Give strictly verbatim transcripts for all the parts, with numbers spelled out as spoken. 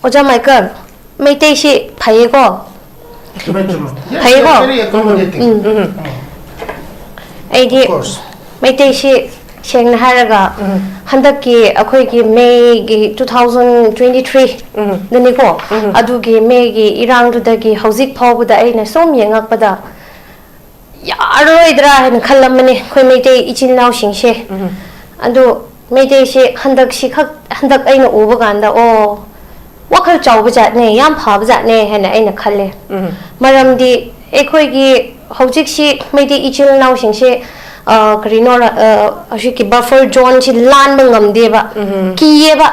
ꯑꯣꯖꯥ ꯃꯥꯏꯀꯜ, ꯃꯩꯇꯩꯁꯤ ꯐꯩꯌꯦꯀꯣ? ꯆꯨꯝꯃꯦ, ꯆꯨꯝꯃꯦ. Yes, ꯐꯩꯀꯣ? Very accommodating. ꯎꯝ꯫ ꯑꯩꯗꯤ Of course. ꯃꯩꯇꯩꯁꯤ ꯁꯦꯡꯅ ꯍꯥꯏꯔꯒ, ꯍꯟꯗꯛꯀꯤ ꯑꯩꯈꯣꯏꯒꯤ ꯃꯦꯒꯤ two thousand twenty three ꯗꯅꯤꯀꯣ, ꯑꯗꯨꯒꯤ ꯃꯦꯒꯤ ꯏꯔꯥꯡꯗꯨꯗꯒꯤ ꯍꯧꯖꯤꯛ ꯐꯥꯎꯕꯗ ꯑꯩꯅ ꯁꯨꯝ ꯌꯦꯡꯉꯛꯄꯗ, ꯌꯥꯔꯔꯣꯏꯗ꯭ꯔꯥ ꯍꯥꯏꯅ ꯈꯜꯂꯝꯕꯅꯤ ꯑꯩꯈꯣꯏ ꯃꯩꯇꯩ ꯏꯆꯤꯜ ꯏꯅꯥꯎꯁꯤꯡꯁꯦ꯫ ꯑꯗꯨ ꯃꯩꯇꯩꯁꯤ ꯍꯟꯗꯛꯁꯤ ꯈꯛ, ꯍꯟꯗꯛ ꯑꯩꯅ ꯎꯕ ꯀꯥꯟꯗ, ꯑꯣ, ꯋꯥꯈꯜ ꯆꯥꯎꯕ ꯖꯥꯠꯅꯦ, ꯌꯥꯝ ꯐꯕ ꯖꯥꯠꯅꯦ ꯍꯥꯏꯅ ꯑꯩꯅ ꯈꯜꯂꯦ꯫ ꯃꯔꯝꯗꯤ ꯑꯩꯈꯣꯏꯒꯤ ꯍꯧꯖꯤꯛꯁꯤ ꯃꯩꯇꯩ ꯏꯆꯤꯜ ꯏꯅꯥꯎꯁꯤꯡꯁꯦ, ꯑ, ꯀꯔꯤꯅꯣ, ꯑ, ꯍꯧꯖꯤꯛꯀꯤ buffer zoneꯁꯤ ꯂꯥꯟꯕ ꯉꯝꯗꯦꯕ, ꯀꯤꯌꯦꯕ꯫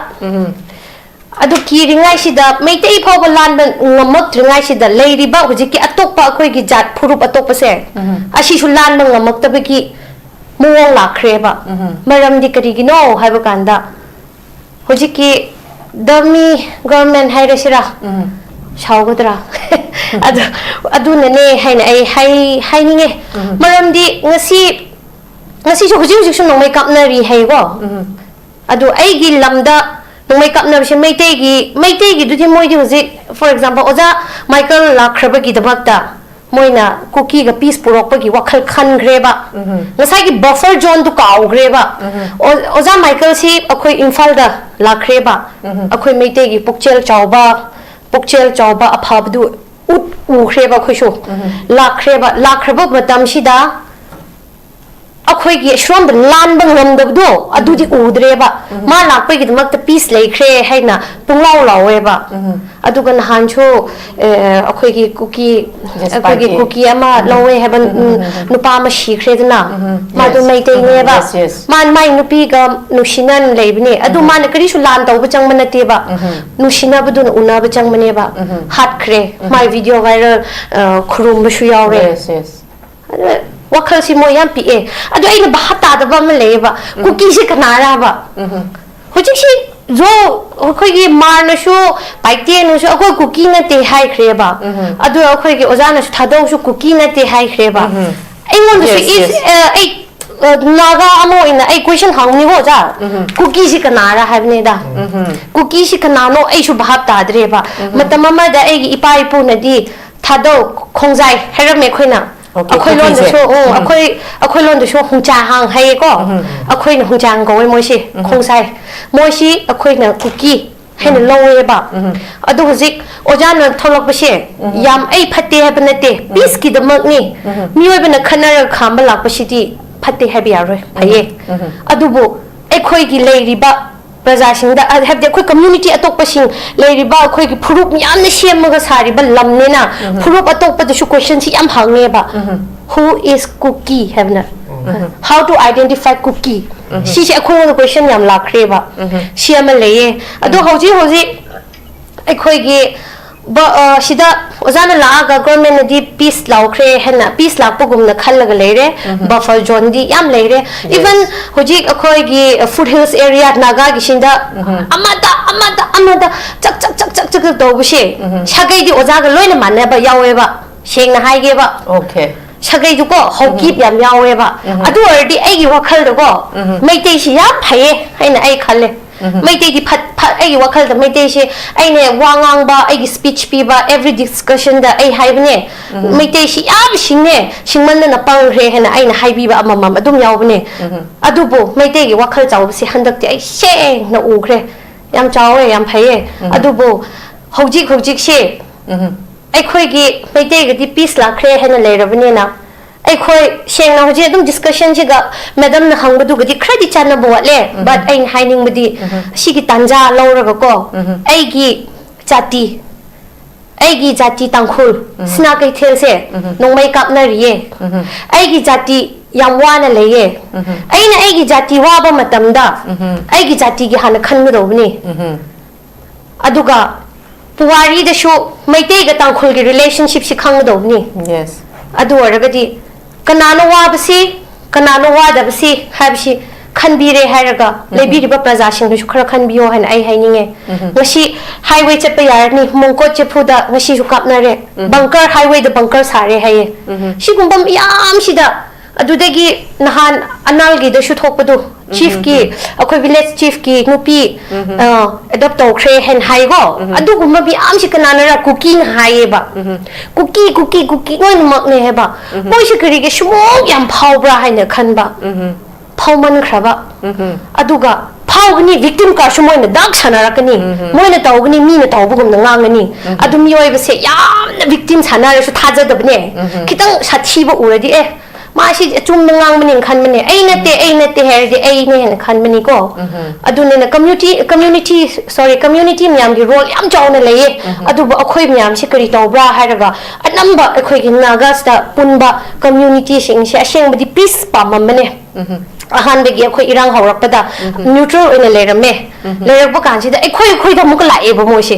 ꯑꯗꯨ ꯀꯤꯔꯤꯉꯩꯁꯤꯗ, ꯃꯩꯇꯩ ꯐꯥꯎꯕ ꯂꯥꯟꯕ ꯉꯝꯃꯛꯇ꯭ꯔꯤꯉꯩꯁꯤꯗ, ꯂꯩꯔꯤꯕ ꯍꯧꯖꯤꯛꯀꯤ ꯑꯇꯣꯞꯄ ꯑꯩꯈꯣꯏꯒꯤ ꯖꯥꯠ ꯐꯨꯔꯨꯞ ꯑꯇꯣꯞꯄꯁꯦ, ꯑꯁꯤꯁꯨ ꯂꯥꯟꯕ ꯉꯝꯃꯛꯇꯕꯒꯤ ꯃꯑꯣꯡ ꯂꯥꯛꯈ꯭ꯔꯦꯕ꯫ ꯃꯔꯝꯗꯤ ꯀꯔꯤꯒꯤꯅꯣ ꯍꯥꯏꯕ ꯀꯥꯟꯗ, ꯍꯧꯖꯤꯛꯀꯤ dummy government ꯍꯥꯏꯔꯁꯤꯔꯥ, ꯁꯥꯎꯒꯗ꯭ꯔꯥ? ꯑꯗꯨ, ꯑꯗꯨꯅꯅꯦ ꯍꯥꯏꯅ ꯑꯩ ꯍꯥꯏ-, ꯍꯥꯏꯅꯤꯡꯉꯦ꯫ ꯃꯔꯝꯗꯤ ꯉꯁꯤ, ꯉꯁꯤꯁꯨ, ꯍꯧꯖꯤꯛ ꯍꯧꯖꯤꯛꯁꯨ ꯅꯣꯡꯃꯩ ꯀꯥꯞꯅꯔꯤ ꯍꯥꯏꯀꯣ꯫ ꯑꯗꯨ ꯑꯩꯒꯤ ꯂꯝꯗ ꯅꯣꯡꯃꯩ ꯀꯥꯞꯅꯕꯁꯦ, ꯃꯩꯇꯩꯒꯤ, ꯃꯩꯇꯩꯒꯤꯗꯨꯗꯤ ꯃꯣꯏꯗꯤ ꯍꯧꯖꯤꯛ, for example, ꯑꯣꯖꯥ ꯃꯥꯏꯀꯜ ꯂꯥꯛꯈ꯭ꯔꯕꯒꯤꯗꯃꯛꯇ ꯃꯣꯏꯅ ꯀꯨꯀꯤꯒ peace ꯄꯨꯔꯛꯄꯒꯤ ꯋꯥꯈꯜ ꯈꯟꯈ꯭ꯔꯦꯕ꯫ ꯉꯁꯥꯏꯒꯤ buffer zoneꯗꯨ ꯀꯥꯎꯈ꯭ꯔꯦꯕ꯫ ꯑꯣ-, ꯑꯣꯖꯥ ꯃꯥꯏꯀꯜꯁꯤ ꯑꯩꯈꯣꯏ ꯏꯝꯐꯥꯜꯗ ꯂꯥꯛꯈ꯭ꯔꯦꯕ꯫ ꯑꯩꯈꯣꯏ ꯃꯩꯇꯩꯒꯤ ꯄꯨꯛꯆꯦꯜ ꯆꯥꯎꯕ, ꯄꯨꯛꯆꯦꯜ ꯆꯥꯎꯕ ꯑꯐꯕꯗꯨ ꯎꯠ-, ꯎꯈ꯭ꯔꯦꯕ ꯑꯩꯈꯣꯏꯁꯨ꯫ ꯂꯥꯛꯈ꯭ꯔꯦꯕ꯫ ꯂꯥꯛꯈ꯭ꯔꯕ ꯃꯇꯝꯁꯤꯗ ꯑꯩꯈꯣꯏꯒꯤ ꯑꯁꯣꯝꯗ ꯂꯥꯟꯕ ꯉꯝꯗꯕꯗꯣ ꯑꯗꯨꯗꯤ ꯎꯗ꯭ꯔꯦꯕ꯫ ꯃꯥ ꯂꯥꯛꯄꯒꯤꯗꯃꯛꯇ peace ꯂꯩꯈ꯭ꯔꯦ ꯍꯥꯏꯅ ꯄꯨꯡꯂꯥꯎ ꯂꯥꯎꯋꯦꯕ꯫ ꯑꯗꯨꯒ ꯅꯍꯥꯟꯁꯨ, ꯑꯦ, ꯑꯩꯈꯣꯏꯒꯤ ꯀꯨꯀꯤ, ꯑꯩꯈꯣꯏꯒꯤ ꯀꯨꯀꯤ ꯑꯃ ꯂꯧꯋꯦ ꯍꯥꯏꯕ, ꯎꯝ, ꯅꯨꯄꯥ ꯑꯃ ꯁꯤꯈ꯭ꯔꯦꯗꯅ, ꯃꯥꯗꯣ ꯃꯩꯇꯩꯅꯦꯕ꯫ ꯃꯥ, ꯃꯥꯏ ꯅꯨꯄꯤꯒ ꯅꯨꯡꯁꯤꯅꯅ ꯂꯩꯕꯅꯦ꯫ ꯑꯗꯨ ꯃꯥꯅ ꯀꯔꯤꯁꯨ ꯂꯥꯟ ꯇꯧꯕ ꯆꯪꯕ ꯅꯠꯇꯦꯕ꯫ ꯅꯨꯡꯁꯤꯅꯕꯗꯨꯅ ꯎꯅꯕ ꯆꯪꯕꯅꯦꯕ꯫ ꯍꯥꯠꯈ꯭ꯔꯦ꯫ ꯃꯥꯏ video viral, ꯑ, ꯈꯨꯔꯨꯝꯕꯁꯨ ꯌꯥꯎꯔꯦ꯫ ꯑꯗꯨ ꯋꯥꯈꯜꯁꯤ ꯃꯣꯏ ꯌꯥꯝ ꯄꯤꯛꯑꯦ꯫ ꯑꯗꯨ ꯑꯩꯅ ꯚꯥꯞ ꯇꯥꯗꯕ ꯑꯃ ꯂꯩꯌꯦꯕ, ꯀꯨꯀꯤꯁꯤ ꯀꯅꯥꯔꯕ? ꯍꯧꯖꯤꯛꯁꯤ ꯖꯣ, ꯑꯩꯈꯣꯏꯒꯤ ꯃꯥꯔꯅꯁꯨ, ꯄꯥꯏꯇꯦꯅꯁꯨ ꯑꯩꯈꯣꯏ ꯀꯨꯀꯤ ꯅꯠꯇꯦ ꯍꯥꯏꯈ꯭ꯔꯦꯕ꯫ ꯑꯗꯨ ꯑꯩꯈꯣꯏꯒꯤ ꯑꯣꯖꯥꯅꯁꯨ ꯊꯥꯗꯧꯁꯨ ꯀꯨꯀꯤ ꯅꯠꯇꯦ ꯍꯥꯏꯈ꯭ꯔꯦꯕ꯫ ꯑꯩꯉꯣꯟꯗꯁꯨ Yes, is-, yes. ꯑ, ꯑꯩ ꯑ, ꯅꯥꯒꯥ ꯑꯃ ꯑꯣꯏꯅ ꯑꯩ ꯀꯣꯏꯁꯟ ꯍꯪꯅꯤꯀꯣ ꯑꯣꯖꯥ꯫ ꯀꯨꯀꯤꯁꯤ ꯀꯅꯥꯔ ꯍꯥꯏꯕꯅꯤꯗ꯫ ꯀꯨꯀꯤꯁꯤ ꯀꯅꯥꯅꯣ ꯑꯩꯁꯨ ꯚꯥꯞ ꯇꯥꯗ꯭ꯔꯦꯕ꯫ ꯃꯇꯝ ꯑꯃꯗ ꯑꯩꯒꯤ ꯏꯄꯥ ꯏꯄꯨꯅꯗꯤ ꯊꯥꯗꯧ ꯈꯣꯡꯖꯥꯏ ꯍꯥꯏꯔꯝꯃꯦ ꯑꯩꯈꯣꯏꯅ꯫ Okay, ꯑꯩꯈꯣꯏ ꯀꯨꯀꯤꯁꯦ꯫ ꯂꯣꯟꯗꯁꯨ, ꯎꯝ, ꯎꯝ꯫ ꯑꯩꯈꯣꯏ, ꯑꯩꯈꯣꯏ ꯂꯣꯟꯗꯁꯨ ꯍꯨꯡꯆꯥ ꯍꯥꯡ ꯍꯥꯏꯌꯦꯀꯣ꯫ ꯎꯝ, ꯎꯝ꯫ ꯑꯩꯈꯣꯏꯅ ꯍꯨꯡꯆꯥꯡ ꯀꯧꯋꯦ ꯃꯣꯏꯁꯦ꯫ ꯎꯝ꯫ ꯈꯣꯡꯖꯥꯏ꯫ ꯃꯣꯏꯁꯤ ꯑꯩꯈꯣꯏꯅ ꯀꯨꯀꯤ ꯍꯥꯏꯅ ꯎꯝ꯫ ꯂꯧꯋꯦꯕ꯫ ꯎꯝ꯫ ꯑꯗꯣ ꯍꯧꯖꯤꯛ ꯑꯣꯖꯥꯅ ꯊꯣꯛꯂꯛꯄꯁꯦ ꯎꯝ꯫ ꯌꯥꯝ ꯑꯩ ꯐꯠꯇꯦ ꯍꯥꯏꯕ ꯅꯠꯇꯦ, ꯎꯝ꯫ ꯄꯤꯁꯀꯤꯗꯃꯛꯅꯤ꯫ ꯎꯝ꯫ ꯃꯤꯑꯣꯏꯕꯅ ꯈꯠꯅꯔꯒ ꯈꯥꯝꯕ ꯂꯥꯛꯄꯁꯤꯗꯤ ꯐꯠꯇꯦ ꯍꯥꯏꯕ ꯌꯥꯔꯣꯏ, ꯐꯩꯌꯦ꯫ ꯎꯝ꯫ ꯑꯗꯨꯕꯨ ꯑꯩꯈꯣꯏꯒꯤ ꯂꯩꯔꯤꯕ ꯄ꯭ꯔꯖꯥꯁꯤꯡꯗ, ꯍꯥꯏꯕꯗꯤ ꯑꯩꯈꯣꯏ community ꯑꯇꯣꯞꯄꯁꯤꯡ ꯂꯩꯔꯤꯕ ꯑꯩꯈꯣꯏꯒꯤ ꯐꯨꯔꯨꯞ ꯃꯌꯥꯝꯅ ꯁꯦꯝꯃꯒ ꯁꯥꯔꯤꯕ ꯂꯝꯅꯤꯅ, ꯎꯝ꯫ ꯐꯨꯔꯨꯞ ꯑꯇꯣꯞꯄꯗꯁꯨ questionꯁꯤ ꯌꯥꯝ ꯍꯪꯉꯦꯕ꯫ ꯎꯝ꯫ Who is Kuki ꯍꯥꯏꯕꯅ? ꯎꯝ꯫ How to identify Kuki? ꯎꯝ꯫ ꯁꯤꯁꯦ ꯑꯩꯈꯣꯏꯉꯣꯟꯗ question ꯌꯥꯝ ꯂꯥꯛꯈ꯭ꯔꯦꯕ꯫ ꯎꯝ꯫ ꯁꯤ ꯑꯃ ꯂꯩꯌꯦ꯫ ꯑꯗꯣ ꯎꯝ꯫ ꯍꯧꯖꯤꯛ ꯍꯧꯖꯤꯛ ꯑꯩꯈꯣꯏꯒꯤ ꯕ-, ꯑ, ꯁꯤꯗ ꯑꯣꯖꯥꯅ ꯂꯥꯛꯑꯒ governmentꯅꯗꯤ peace ꯂꯥꯎꯈ꯭ꯔꯦ ꯍꯥꯏꯅ, peace ꯂꯥꯛꯄꯒꯨꯝꯅ ꯈꯜꯂꯒ ꯂꯩꯔꯦ꯫ ꯎꯝ꯫ Buffer zoneꯗꯤ ꯌꯥꯝ ꯂꯩꯔꯦ꯫ Yes꯫ Even ꯍꯧꯖꯤꯛ ꯑꯩꯈꯣꯏꯒꯤ foot hills area ꯅꯥꯒꯥꯒꯤꯁꯤꯡꯗ ꯎꯝ꯫ ꯑꯃꯗ, ꯑꯃꯗ, ꯑꯃꯗ ꯆꯛ, ꯆꯛ, ꯆꯛ, ꯆꯛ, ꯆꯛ ꯇꯧꯕꯁꯦ, ꯎꯝ꯫ ꯁꯥꯒꯩꯗꯤ ꯑꯣꯖꯥꯒ ꯂꯣꯏꯅ ꯃꯥꯟꯅꯕ ꯌꯥꯎꯋꯦꯕ, ꯁꯦꯡꯅ ꯍꯥꯏꯒꯦꯕ꯫ Okay꯫ ꯁꯥꯒꯩꯗꯨꯀꯣ, ꯍꯧꯀꯤꯞ ꯎꯝ꯫ ꯌꯥꯝ ꯌꯥꯎꯋꯦꯕ꯫ ꯎꯝ꯫ ꯑꯗꯨ ꯑꯣꯏꯔꯗꯤ ꯑꯩꯒꯤ ꯋꯥꯈꯜꯗꯀꯣ, ꯎꯝ꯫ ꯃꯩꯇꯩꯁꯤ ꯌꯥꯝ ꯐꯩꯌꯦ ꯍꯥꯏꯅ ꯑꯩ ꯈꯜꯂꯦ꯫ ꯎꯝ꯫ ꯃꯩꯇꯩꯗꯤ ꯐꯠ-, ꯐꯠ-, ꯑꯩꯒꯤ ꯋꯥꯈꯜꯗ ꯃꯩꯇꯩꯁꯦ, ꯑꯩꯅ ꯋꯥ ꯉꯥꯡꯕ, ꯑꯩꯒꯤ speech ꯄꯤꯕ, every discussionꯗ ꯑꯩ ꯍꯥꯏꯕꯅꯦ, ꯎꯝ꯫ ꯃꯩꯇꯩꯁꯤ ꯌꯥꯝ ꯁꯤꯡꯉꯦ, ꯁꯤꯡꯃꯟꯗꯅ ꯄꯪꯈ꯭ꯔꯦ ꯍꯥꯏꯅ ꯑꯩꯅ ꯍꯥꯏꯕꯤꯕ ꯑꯃꯃꯝ ꯑꯗꯨꯝ ꯌꯥꯎꯕꯅꯦ꯫ ꯎꯝ꯫ ꯑꯗꯨꯕꯨ ꯃꯩꯇꯩꯒꯤ ꯋꯥꯈꯜ ꯆꯥꯎꯕꯁꯤ ꯍꯟꯗꯛꯇꯤ ꯑꯩ ꯁꯦꯡꯅ ꯎꯈ꯭ꯔꯦ꯫ ꯌꯥꯝ ꯆꯥꯎꯋꯦ, ꯌꯥꯝ ꯐꯩꯌꯦ꯫ ꯎꯝ꯫ ꯑꯗꯨꯕꯨ ꯍꯧꯖꯤꯛ ꯍꯧꯖꯤꯛꯁꯦ ꯎꯝ꯫ ꯑꯩꯈꯣꯏꯒꯤ ꯃꯩꯇꯩꯒꯗꯤ peace ꯂꯥꯛꯈ꯭ꯔꯦ ꯍꯥꯏꯅ ꯂꯩꯔꯕꯅꯤꯅ, ꯑꯩꯈꯣꯏ ꯁꯦꯡꯅ ꯍꯧꯖꯤꯛ ꯑꯗꯨꯝ discussionꯁꯤꯒ madamꯅ ꯍꯪꯕꯗꯨꯒꯗꯤ ꯈꯔꯗꯤ ꯆꯥꯟꯅꯕ ꯋꯥꯠꯂꯦ, ꯎꯝ꯫ But ꯑꯩꯅ ꯍꯥꯏꯅꯤꯡꯕꯗꯤ ꯎꯝ꯫ ꯑꯁꯤꯒꯤ ꯇꯥꯟꯖꯥ ꯂꯧꯔꯒꯀꯣ, ꯎꯝ꯫ ꯑꯩꯒꯤ ꯖꯥꯇꯤ, ꯑꯩꯒꯤ ꯖꯥꯇꯤ ꯇꯥꯡꯈꯨꯜ, ꯎꯝ꯫ ꯁꯤꯅꯥ ꯀꯩꯊꯦꯜꯁꯦ ꯎꯝ꯫ ꯅꯣꯡꯃꯩ ꯀꯥꯞꯅꯔꯤꯌꯦ꯫ ꯎꯝ꯫ ꯑꯩꯒꯤ ꯖꯥꯇꯤ ꯌꯥꯝ ꯋꯥꯅ ꯂꯩꯌꯦ꯫ ꯎꯝ꯫ ꯑꯩꯅ ꯑꯩꯒꯤ ꯖꯥꯇꯤ ꯋꯥꯕ ꯃꯇꯝꯗ ꯎꯝ꯫ ꯑꯩꯒꯤ ꯖꯥꯇꯤꯒꯤ ꯍꯥꯟꯅ ꯈꯟꯒꯗꯧꯕꯅꯤ꯫ ꯎꯝ꯫ ꯑꯗꯨꯒ ꯄꯨꯋꯥꯔꯤꯗꯁꯨ ꯃꯩꯇꯩꯒ ꯇꯥꯡꯈꯨꯜꯒꯤ relationshipꯁꯤ ꯈꯪꯒꯗꯧꯕꯅꯤ꯫ Yes꯫ ꯑꯗꯨ ꯑꯣꯏꯔꯒꯗꯤ ꯀꯅꯥꯅꯣ ꯋꯥꯕꯁꯤ, ꯀꯅꯥꯅꯣ ꯋꯥꯗꯕꯁꯤ ꯍꯥꯏꯕꯁꯤ ꯈꯟꯕꯤꯔꯦ ꯍꯥꯏꯔꯒ ꯎꯝ꯫ ꯂꯩꯕꯤꯔꯤꯕ ꯄ꯭ꯔꯖꯥꯁꯤꯡꯅꯁꯨ ꯈꯔ ꯈꯟꯕꯤꯌꯣ ꯍꯥꯏꯅ ꯑꯩ ꯍꯥꯏꯅꯤꯡꯉꯦ꯫ ꯎꯝ꯫ ꯉꯁꯤ highway ꯆꯠꯄ ꯌꯥꯔꯅꯤ, ꯃꯣꯡꯀꯣꯠ ꯆꯦꯐꯨꯗ ꯉꯁꯤꯁꯨ ꯀꯥꯞꯅꯔꯦ, ꯎꯝ꯫ Bunker, highwayꯗ bunker ꯁꯥꯔꯦ ꯍꯥꯏꯌꯦ꯫ ꯎꯝ꯫ ꯁꯤꯒꯨꯝꯕ ꯃꯌꯥꯝꯁꯤꯗ ꯑꯗꯨꯗꯒꯤ ꯅꯍꯥꯟ ꯑꯅꯥꯜꯒꯤꯗꯁꯨ ꯊꯣꯛꯄꯗꯣ, ꯆꯤꯐꯀꯤ, ꯑꯩꯈꯣꯏ ꯚꯤꯂꯦꯖ ꯆꯤꯐꯀꯤ ꯅꯨꯄꯤ ꯑꯦꯗꯣꯞ ꯇꯧꯈ꯭ꯔꯦ ꯍꯥꯏꯅ ꯍꯥꯏꯀꯣ꯫ ꯑꯗꯨꯒꯨꯝꯕ ꯃꯌꯥꯝꯁꯤ ꯀꯅꯥꯅꯔ? ꯀꯨꯀꯤꯅ ꯍꯥꯏꯌꯦꯕ꯫ ꯀꯨꯀꯤ, ꯀꯨꯀꯤ, ꯀꯨꯀꯤ ꯂꯣꯏꯅꯃꯛꯅꯦ ꯍꯥꯏꯕ꯫ ꯃꯣꯏꯁꯦ ꯀꯔꯤꯒꯤ ꯁꯨꯃꯣꯛ ꯌꯥꯝ ꯐꯥꯎꯕ꯭ꯔꯥ ꯍꯥꯏꯅ ꯈꯟꯕ꯫ ꯐꯥꯎꯃꯟꯈ꯭ꯔꯕ꯫ ꯑꯗꯨꯒ ꯐꯥꯎꯒꯅꯤ, ꯚꯤꯛꯇꯤꯝ ꯀꯥꯔꯗꯁꯨ ꯃꯣꯏꯅ ꯗꯥꯛ ꯁꯥꯟꯅꯔꯛꯀꯅꯤ꯫ ꯃꯣꯏꯅ ꯇꯧꯒꯅꯤ, ꯃꯤꯅ ꯇꯧꯕꯒꯨꯝꯅ ꯉꯥꯡꯒꯅꯤ꯫ ꯑꯗꯨ ꯃꯤꯑꯣꯏꯕꯁꯦ ꯌꯥꯝꯅ ꯚꯤꯛꯇꯤꯝ ꯁꯥꯟꯅꯔꯁꯨ ꯊꯥꯖꯗꯕꯅꯦ꯫ ꯈꯤꯇꯪ ꯁꯥꯊꯤꯕ ꯎꯔꯗꯤ, "ꯑꯦ, ꯃꯥꯁꯤ ꯑꯆꯨꯝꯕ ꯉꯥꯡꯕꯅꯦꯅ ꯈꯟꯕꯅꯦ, ꯑꯩ ꯅꯠꯇꯦ, ꯑꯩ ꯅꯠꯇꯦ ꯍꯥꯏꯔꯗꯤ ꯑꯩꯅꯦ" ꯍꯥꯏꯅ ꯈꯟꯕꯅꯤꯀꯣ꯫ ꯑꯗꯨꯅꯤꯅ ꯀꯝꯃ꯭ꯌꯨꯅꯤꯇꯤ, ꯀꯝꯃ꯭ꯌꯨꯅꯤꯇꯤ, ꯁꯣꯔꯤ, ꯀꯝꯃ꯭ꯌꯨꯅꯤꯇꯤ ꯃꯌꯥꯝꯒꯤ ꯔꯣꯜ ꯌꯥꯝ ꯆꯥꯎꯅ ꯂꯩꯌꯦ꯫ ꯑꯗꯨꯕꯨ ꯑꯩꯈꯣꯏ ꯃꯌꯥꯝꯁꯤ ꯀꯔꯤ ꯇꯧꯕ꯭ꯔꯥ ꯍꯥꯏꯔꯒ, ꯑꯅꯝꯕ ꯑꯩꯈꯣꯏꯒꯤ ꯅꯥꯒꯥꯁꯇ ꯄꯨꯟꯕ ꯀꯝꯃ꯭ꯌꯨꯅꯤꯇꯤꯁꯤꯡꯁꯦ ꯑꯁꯦꯡꯕꯗꯤ ꯄꯤꯁ ꯄꯥꯝꯃꯝꯕꯅꯦ꯫ ꯑꯍꯥꯟꯕꯒꯤ ꯑꯩꯈꯣꯏ ꯏꯔꯥꯡ ꯍꯧꯔꯛꯄꯗ ꯅ꯭ꯌꯨꯇ꯭ꯔꯦꯜ ꯑꯣꯏꯅ ꯂꯩꯔꯝꯃꯦ꯫ ꯂꯩꯔꯛꯄ ꯀꯥꯟꯁꯤꯗ ꯑꯩꯈꯣꯏ ꯑꯩꯈꯣꯏꯗ ꯑꯃꯨꯛꯀ ꯂꯥꯛꯑꯦꯕ ꯃꯣꯏꯁꯦ꯫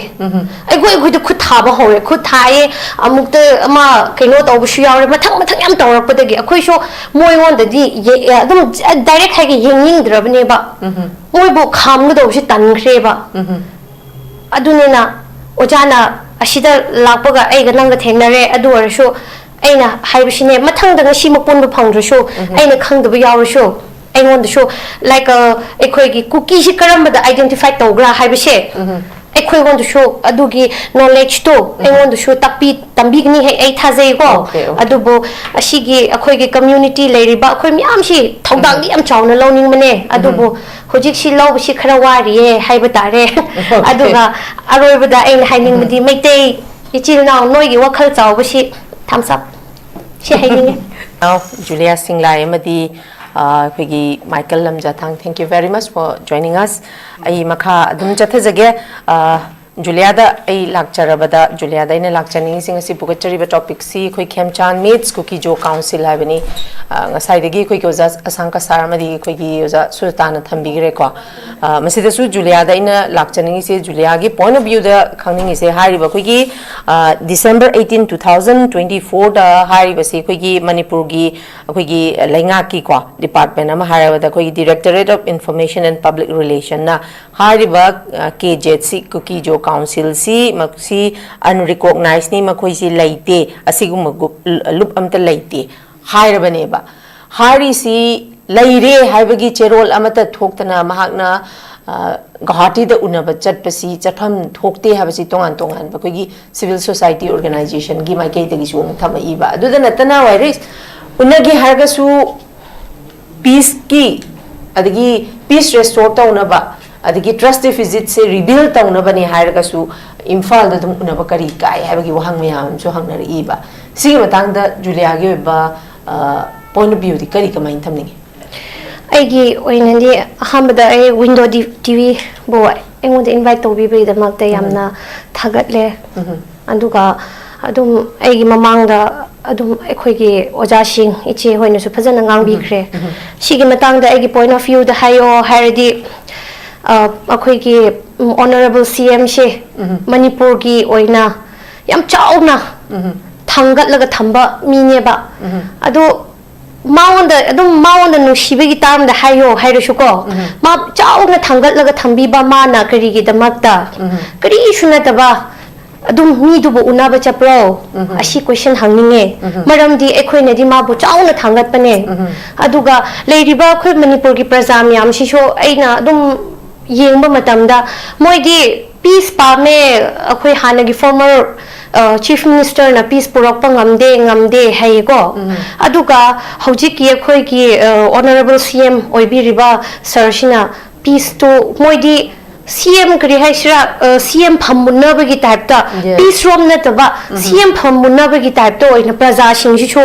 ꯑꯩꯈꯣꯏ ꯑꯩꯈꯣꯏꯗ ꯈꯨꯠ ꯊꯥꯕ ꯍꯧꯔꯦ꯫ ꯈꯨꯠ ꯊꯥꯏꯌꯦ, ꯑꯃꯨꯛꯇ ꯑꯃ ꯀꯩꯅꯣ ꯇꯧꯕꯁꯨ ꯌꯥꯎꯔꯦ꯫ ꯃꯊꯪ ꯃꯊꯪ ꯌꯥꯝ ꯇꯧꯔꯛꯄꯗꯒꯤ ꯑꯩꯈꯣꯏꯁꯨ ꯃꯣꯏꯉꯣꯟꯗꯗꯤ ꯌꯦ-, ꯑꯗꯨꯝ ꯗꯥꯏꯔꯦꯛ ꯍꯥꯏꯒꯦ, ꯌꯦꯡꯅꯤꯡꯗ꯭ꯔꯕꯅꯦꯕ꯫ ꯃꯣꯏꯕꯨ ꯈꯥꯝꯒꯗꯧꯕꯁꯦ ꯇꯟꯈ꯭ꯔꯦꯕ꯫ ꯑꯗꯨꯅꯤꯅ ꯑꯣꯖꯥꯅ ꯑꯁꯤꯗ ꯂꯥꯛꯄꯒ ꯑꯩꯒ ꯅꯪꯒ ꯊꯦꯡꯅꯔꯦ꯫ ꯑꯗꯨ ꯑꯣꯏꯔꯁꯨ ꯑꯩꯅ ꯍꯥꯏꯕꯁꯤꯅꯦ, ꯃꯊꯪꯗ ꯉꯁꯤꯃꯛ ꯄꯨꯟꯕ ꯐꯪꯗ꯭ꯔꯁꯨ, ꯑꯩꯅ ꯈꯪꯗꯕ ꯌꯥꯎꯔꯁꯨ, ꯑꯩꯉꯣꯟꯗꯁꯨ, ꯂꯥꯏꯛ, ꯑ, ꯑꯩꯈꯣꯏꯒꯤ ꯀꯨꯀꯤꯁꯤ ꯀꯔꯝꯕꯗ ꯑꯥꯏꯗꯦꯟꯇꯤꯐꯥꯏ ꯇꯧꯕ꯭ꯔꯥ ꯍꯥꯏꯕꯁꯦ ꯑꯩꯈꯣꯏꯉꯣꯟꯗꯁꯨ ꯑꯗꯨꯒꯤ ꯅꯣꯂꯦꯖꯇꯣ ꯑꯩꯉꯣꯟꯗꯁꯨ ꯇꯥꯛꯄꯤ ꯇꯝꯕꯤꯒꯅꯤ ꯍꯥꯏ ꯑꯩ ꯊꯥꯖꯩꯀꯣ꯫ Okay, okay. ꯑꯗꯨꯕꯨ ꯑꯁꯤꯒꯤ ꯑꯩꯈꯣꯏꯒꯤ ꯀꯝꯃ꯭ꯌꯨꯅꯤꯇꯤ ꯂꯩꯔꯤꯕ ꯑꯩꯈꯣꯏ ꯃꯌꯥꯝꯁꯤ ꯊꯧꯗꯥꯡꯗꯤ ꯌꯥꯝ ꯆꯥꯎꯅ ꯂꯧꯅꯤꯡꯕꯅꯦ꯫ ꯑꯗꯨꯕꯨ ꯍꯧꯖꯤꯛꯁꯤ ꯂꯧꯕꯁꯤ ꯈꯔ ꯋꯥꯔꯤꯌꯦ ꯍꯥꯏꯕ ꯇꯥꯔꯦ꯫ ꯑꯗꯨꯒ ꯑꯔꯣꯏꯕꯗ ꯑꯩꯅ ꯍꯥꯏꯅꯤꯡꯕꯗꯤ, ꯃꯩꯇꯩ ꯏꯆꯤꯜ ꯏꯅꯥꯎ, ꯅꯣꯏꯒꯤ ꯋꯥꯈꯜ ꯆꯥꯎꯕꯁꯤ, thumbs up꯫ ꯁꯤ ꯍꯥꯏꯅꯤꯡꯉꯦ꯫ Now, Julia Singlai ꯑꯃꯗꯤ, ꯑ, ꯑꯩꯈꯣꯏꯒꯤ Michael Lamjathang, thank you very much for joining us. ꯑꯩ ꯃꯈꯥ ꯑꯗꯨꯝ ꯆꯠꯊꯖꯒꯦ꯫ ꯑ, ꯖꯨꯂꯤꯌꯥꯗ ꯑꯩ ꯂꯥꯛꯆꯔꯕꯗ, ꯖꯨꯂꯤꯌꯥꯗ ꯑꯩꯅ ꯂꯥꯛꯆꯅꯤꯡꯉꯤꯁꯤ, ꯉꯁꯤ ꯄꯨꯒꯠꯆꯔꯤꯕ ꯇꯣꯄꯤꯛꯁꯤ ꯑꯩꯈꯣꯏ ꯈꯦꯝꯆꯥꯟ ꯃꯤꯠꯁ ꯀꯨꯀꯤꯖꯣ ꯀꯥꯎꯟꯁꯤꯜ ꯍꯥꯏꯕꯅꯤ꯫ ꯑ, ꯉꯁꯥꯏꯗꯒꯤ ꯑꯩꯈꯣꯏꯒꯤ ꯑꯣꯖꯥ ꯑꯁꯥꯡ ꯀꯁꯥꯔ ꯑꯃꯗꯤ ꯑꯩꯈꯣꯏꯒꯤ ꯑꯣꯖꯥ ꯁꯨꯖꯇꯥꯅ ꯊꯝꯕꯤꯈ꯭ꯔꯦꯀꯣ꯫ ꯑ, ꯃꯁꯤꯗꯁꯨ ꯖꯨꯂꯤꯌꯥꯗ ꯑꯩꯅ ꯂꯥꯛꯆꯅꯤꯡꯉꯤꯁꯦ, ꯖꯨꯂꯤꯌꯥꯒꯤ point of viewꯗ ꯈꯪꯅꯤꯡꯉꯤꯁꯦ, ꯍꯥꯏꯔꯤꯕ ꯑꯩꯈꯣꯏꯒꯤ, ꯑ, December eighteen, two thousand twenty fourꯗ ꯍꯥꯏꯔꯤꯕꯁꯤ ꯑꯩꯈꯣꯏꯒꯤ ꯃꯅꯤꯄꯨꯔꯒꯤ ꯑꯩꯈꯣꯏꯒꯤ ꯂꯩꯉꯥꯛꯀꯤꯀꯣ department ꯑꯃ ꯍꯥꯏꯔꯕꯗ ꯑꯩꯈꯣꯏꯒꯤ Directorate of Information and Public Relationꯅ ꯍꯥꯏꯔꯤꯕ, ꯑ, ꯀꯦ ꯖꯦꯠꯁꯤ, ꯀꯨꯀꯤꯖꯣ ꯀꯥꯎꯟꯁꯤꯜꯁꯤ, ꯃꯁꯤ unrecognisedꯅꯤ, ꯃꯈꯣꯏꯁꯤ ꯂꯩꯇꯦ, ꯑꯁꯤꯒꯨꯝꯕ ꯒ꯭ꯔꯨꯞ, ꯂꯨꯞ ꯑꯝꯇ ꯂꯩꯇꯦ ꯍꯥꯏꯔꯕꯅꯦꯕ꯫ ꯍꯥꯏꯔꯤꯁꯤ ꯂꯩꯔꯦ ꯍꯥꯏꯕꯒꯤ ꯆꯦꯔꯣꯜ ꯑꯃꯠꯇ ꯊꯣꯛꯇꯅ ꯃꯍꯥꯛꯅ, ꯑ, ꯒꯧꯍꯥꯇꯤꯗ ꯎꯅꯕ ꯆꯠꯄꯁꯤ ꯆꯠꯐꯝ ꯊꯣꯛꯇꯦ ꯍꯥꯏꯕꯁꯤ ꯇꯣꯉꯥꯟ ꯇꯣꯉꯥꯟꯕ ꯑꯩꯈꯣꯏꯒꯤ civil society organizationꯒꯤ ꯃꯥꯏꯀꯩꯗꯒꯤꯁꯨ ꯑꯃꯨꯛ ꯊꯝꯃꯛꯏꯕ꯫ ꯑꯗꯨꯗ ꯅꯠꯇꯅ ꯋꯥꯏꯔꯤꯁ ꯎꯅꯒꯦ ꯍꯥꯏꯔꯒꯁꯨ peaceꯀꯤ, ꯑꯗꯒꯤ peace restore ꯇꯧꯅꯕ, ꯑꯗꯒꯤ trust deficitꯁꯦ rebuild ꯇꯧꯅꯕꯅꯦ ꯍꯥꯏꯔꯒꯁꯨ ꯏꯝꯐꯥꯜꯗ ꯑꯗꯨꯝ ꯎꯅꯕ ꯀꯔꯤ ꯀꯥꯏ ꯍꯥꯏꯕꯒꯤ ꯋꯥꯍꯪ ꯃꯌꯥꯝ ꯑꯃꯁꯨ ꯍꯪꯅꯔꯛꯏꯕ꯫ ꯁꯤꯒꯤ ꯃꯇꯥꯡꯗ ꯖꯨꯂꯤꯌꯥꯒꯤ ꯑꯣꯏꯕ, ꯑ, point of viewꯗꯤ ꯀꯔꯤ ꯀꯃꯥꯏꯅ ꯊꯝꯅꯤꯡꯉꯤ? ꯑꯩꯒꯤ ꯑꯣꯏꯅꯗꯤ ꯑꯍꯥꯟꯕꯗ ꯑꯩ ꯋꯤꯟꯗꯣ ꯇꯤꯚꯤꯕꯨ ꯑꯩꯉꯣꯟꯗ ꯏꯟꯚꯥꯏꯠ ꯇꯧꯕꯤꯕꯒꯤꯗꯃꯛꯇ ꯌꯥꯝꯅ ꯊꯥꯒꯠꯂꯦ꯫ ꯎꯝ꯫ ꯑꯗꯨꯒ ꯑꯗꯨꯝ ꯑꯩꯒꯤ ꯃꯃꯥꯡꯗ ꯑꯗꯨꯝ ꯑꯩꯈꯣꯏꯒꯤ ꯑꯣꯖꯥꯁꯤꯡ, ꯏꯆꯦ ꯍꯣꯏꯅꯁꯨ ꯐꯖꯅ ꯉꯥꯡꯕꯤꯈ꯭ꯔꯦ꯫ ꯁꯤꯒꯤ ꯃꯇꯥꯡꯗ ꯑꯩꯒꯤ point of viewꯗ ꯍꯥꯏꯌꯣ ꯍꯥꯏꯔꯗꯤ, ꯑ, ꯑꯩꯈꯣꯏꯒꯤ, ꯎꯝ, Honourable CMꯁꯦ ꯃꯅꯤꯄꯨꯔꯒꯤ ꯑꯣꯏꯅ ꯌꯥꯝ ꯆꯥꯎꯅ ꯊꯥꯡꯒꯠꯂꯒ ꯊꯝꯕ ꯃꯤꯅꯦꯕ꯫ ꯑꯗꯣ ꯃꯉꯣꯟꯗ ꯑꯗꯨꯝ, ꯃꯉꯣꯟꯗ ꯅꯨꯡꯁꯤꯕꯒꯤ termꯗ ꯍꯥꯏꯌꯣ ꯍꯥꯏꯔꯁꯨꯀꯣ, ꯃꯥ ꯆꯥꯎꯅ ꯊꯥꯡꯒꯠꯂꯒ ꯊꯝꯕꯤꯕ ꯃꯥꯅ ꯀꯔꯤꯒꯤꯗꯃꯛꯇ? ꯀꯔꯤꯁꯨ ꯅꯠꯇꯕ ꯑꯗꯨꯝ ꯃꯤꯗꯨꯕꯨ ꯎꯅꯕ ꯆꯠꯄ꯭ꯔꯣ? ꯑꯁꯤ question ꯍꯪꯅꯤꯡꯉꯦ꯫ ꯃꯔꯝꯗꯤ ꯑꯩꯈꯣꯏꯅꯗꯤ ꯃꯥꯕꯨ ꯆꯥꯎꯅ ꯊꯥꯡꯒꯠꯄꯅꯦ꯫ ꯑꯗꯨꯒ ꯂꯩꯔꯤꯕ ꯑꯩꯈꯣꯏ ꯃꯅꯤꯄꯨꯔꯒꯤ ꯄ꯭ꯔꯖꯥ ꯃꯌꯥꯝꯁꯤꯁꯨ ꯑꯩꯅ ꯑꯗꯨꯝ ꯌꯦꯡꯕ ꯃꯇꯝꯗ ꯃꯣꯏꯗꯤ peace ꯄꯥꯝꯃꯦ, ꯑꯩꯈꯣꯏ ꯍꯥꯟꯅꯒꯤ former, ꯑ, Chief Ministerꯅ peace ꯄꯨꯔꯛꯄ ꯉꯝꯗꯦ, ꯉꯝꯗꯦ ꯍꯥꯏꯌꯦꯀꯣ꯫ ꯑꯗꯨꯒ ꯍꯧꯖꯤꯛꯀꯤ ꯑꯩꯈꯣꯏꯒꯤ, ꯑ, Honourable CM ꯑꯣꯏꯕꯤꯔꯤꯕ sirꯁꯤꯅ peaceꯇꯨ ꯃꯣꯏꯗꯤ CM ꯀꯔꯤ ꯍꯥꯏꯁꯤꯔꯥ, ꯑ, CM ꯐꯝꯃꯨꯟꯅꯕꯒꯤ typeꯇ, Yes. peace ꯔꯣꯝ ꯅꯠꯇꯕ CM ꯐꯝꯃꯨꯟꯅꯕꯒꯤ typeꯇ ꯑꯣꯏꯅ ꯄ꯭ꯔꯖꯥꯁꯤꯡꯁꯤꯁꯨ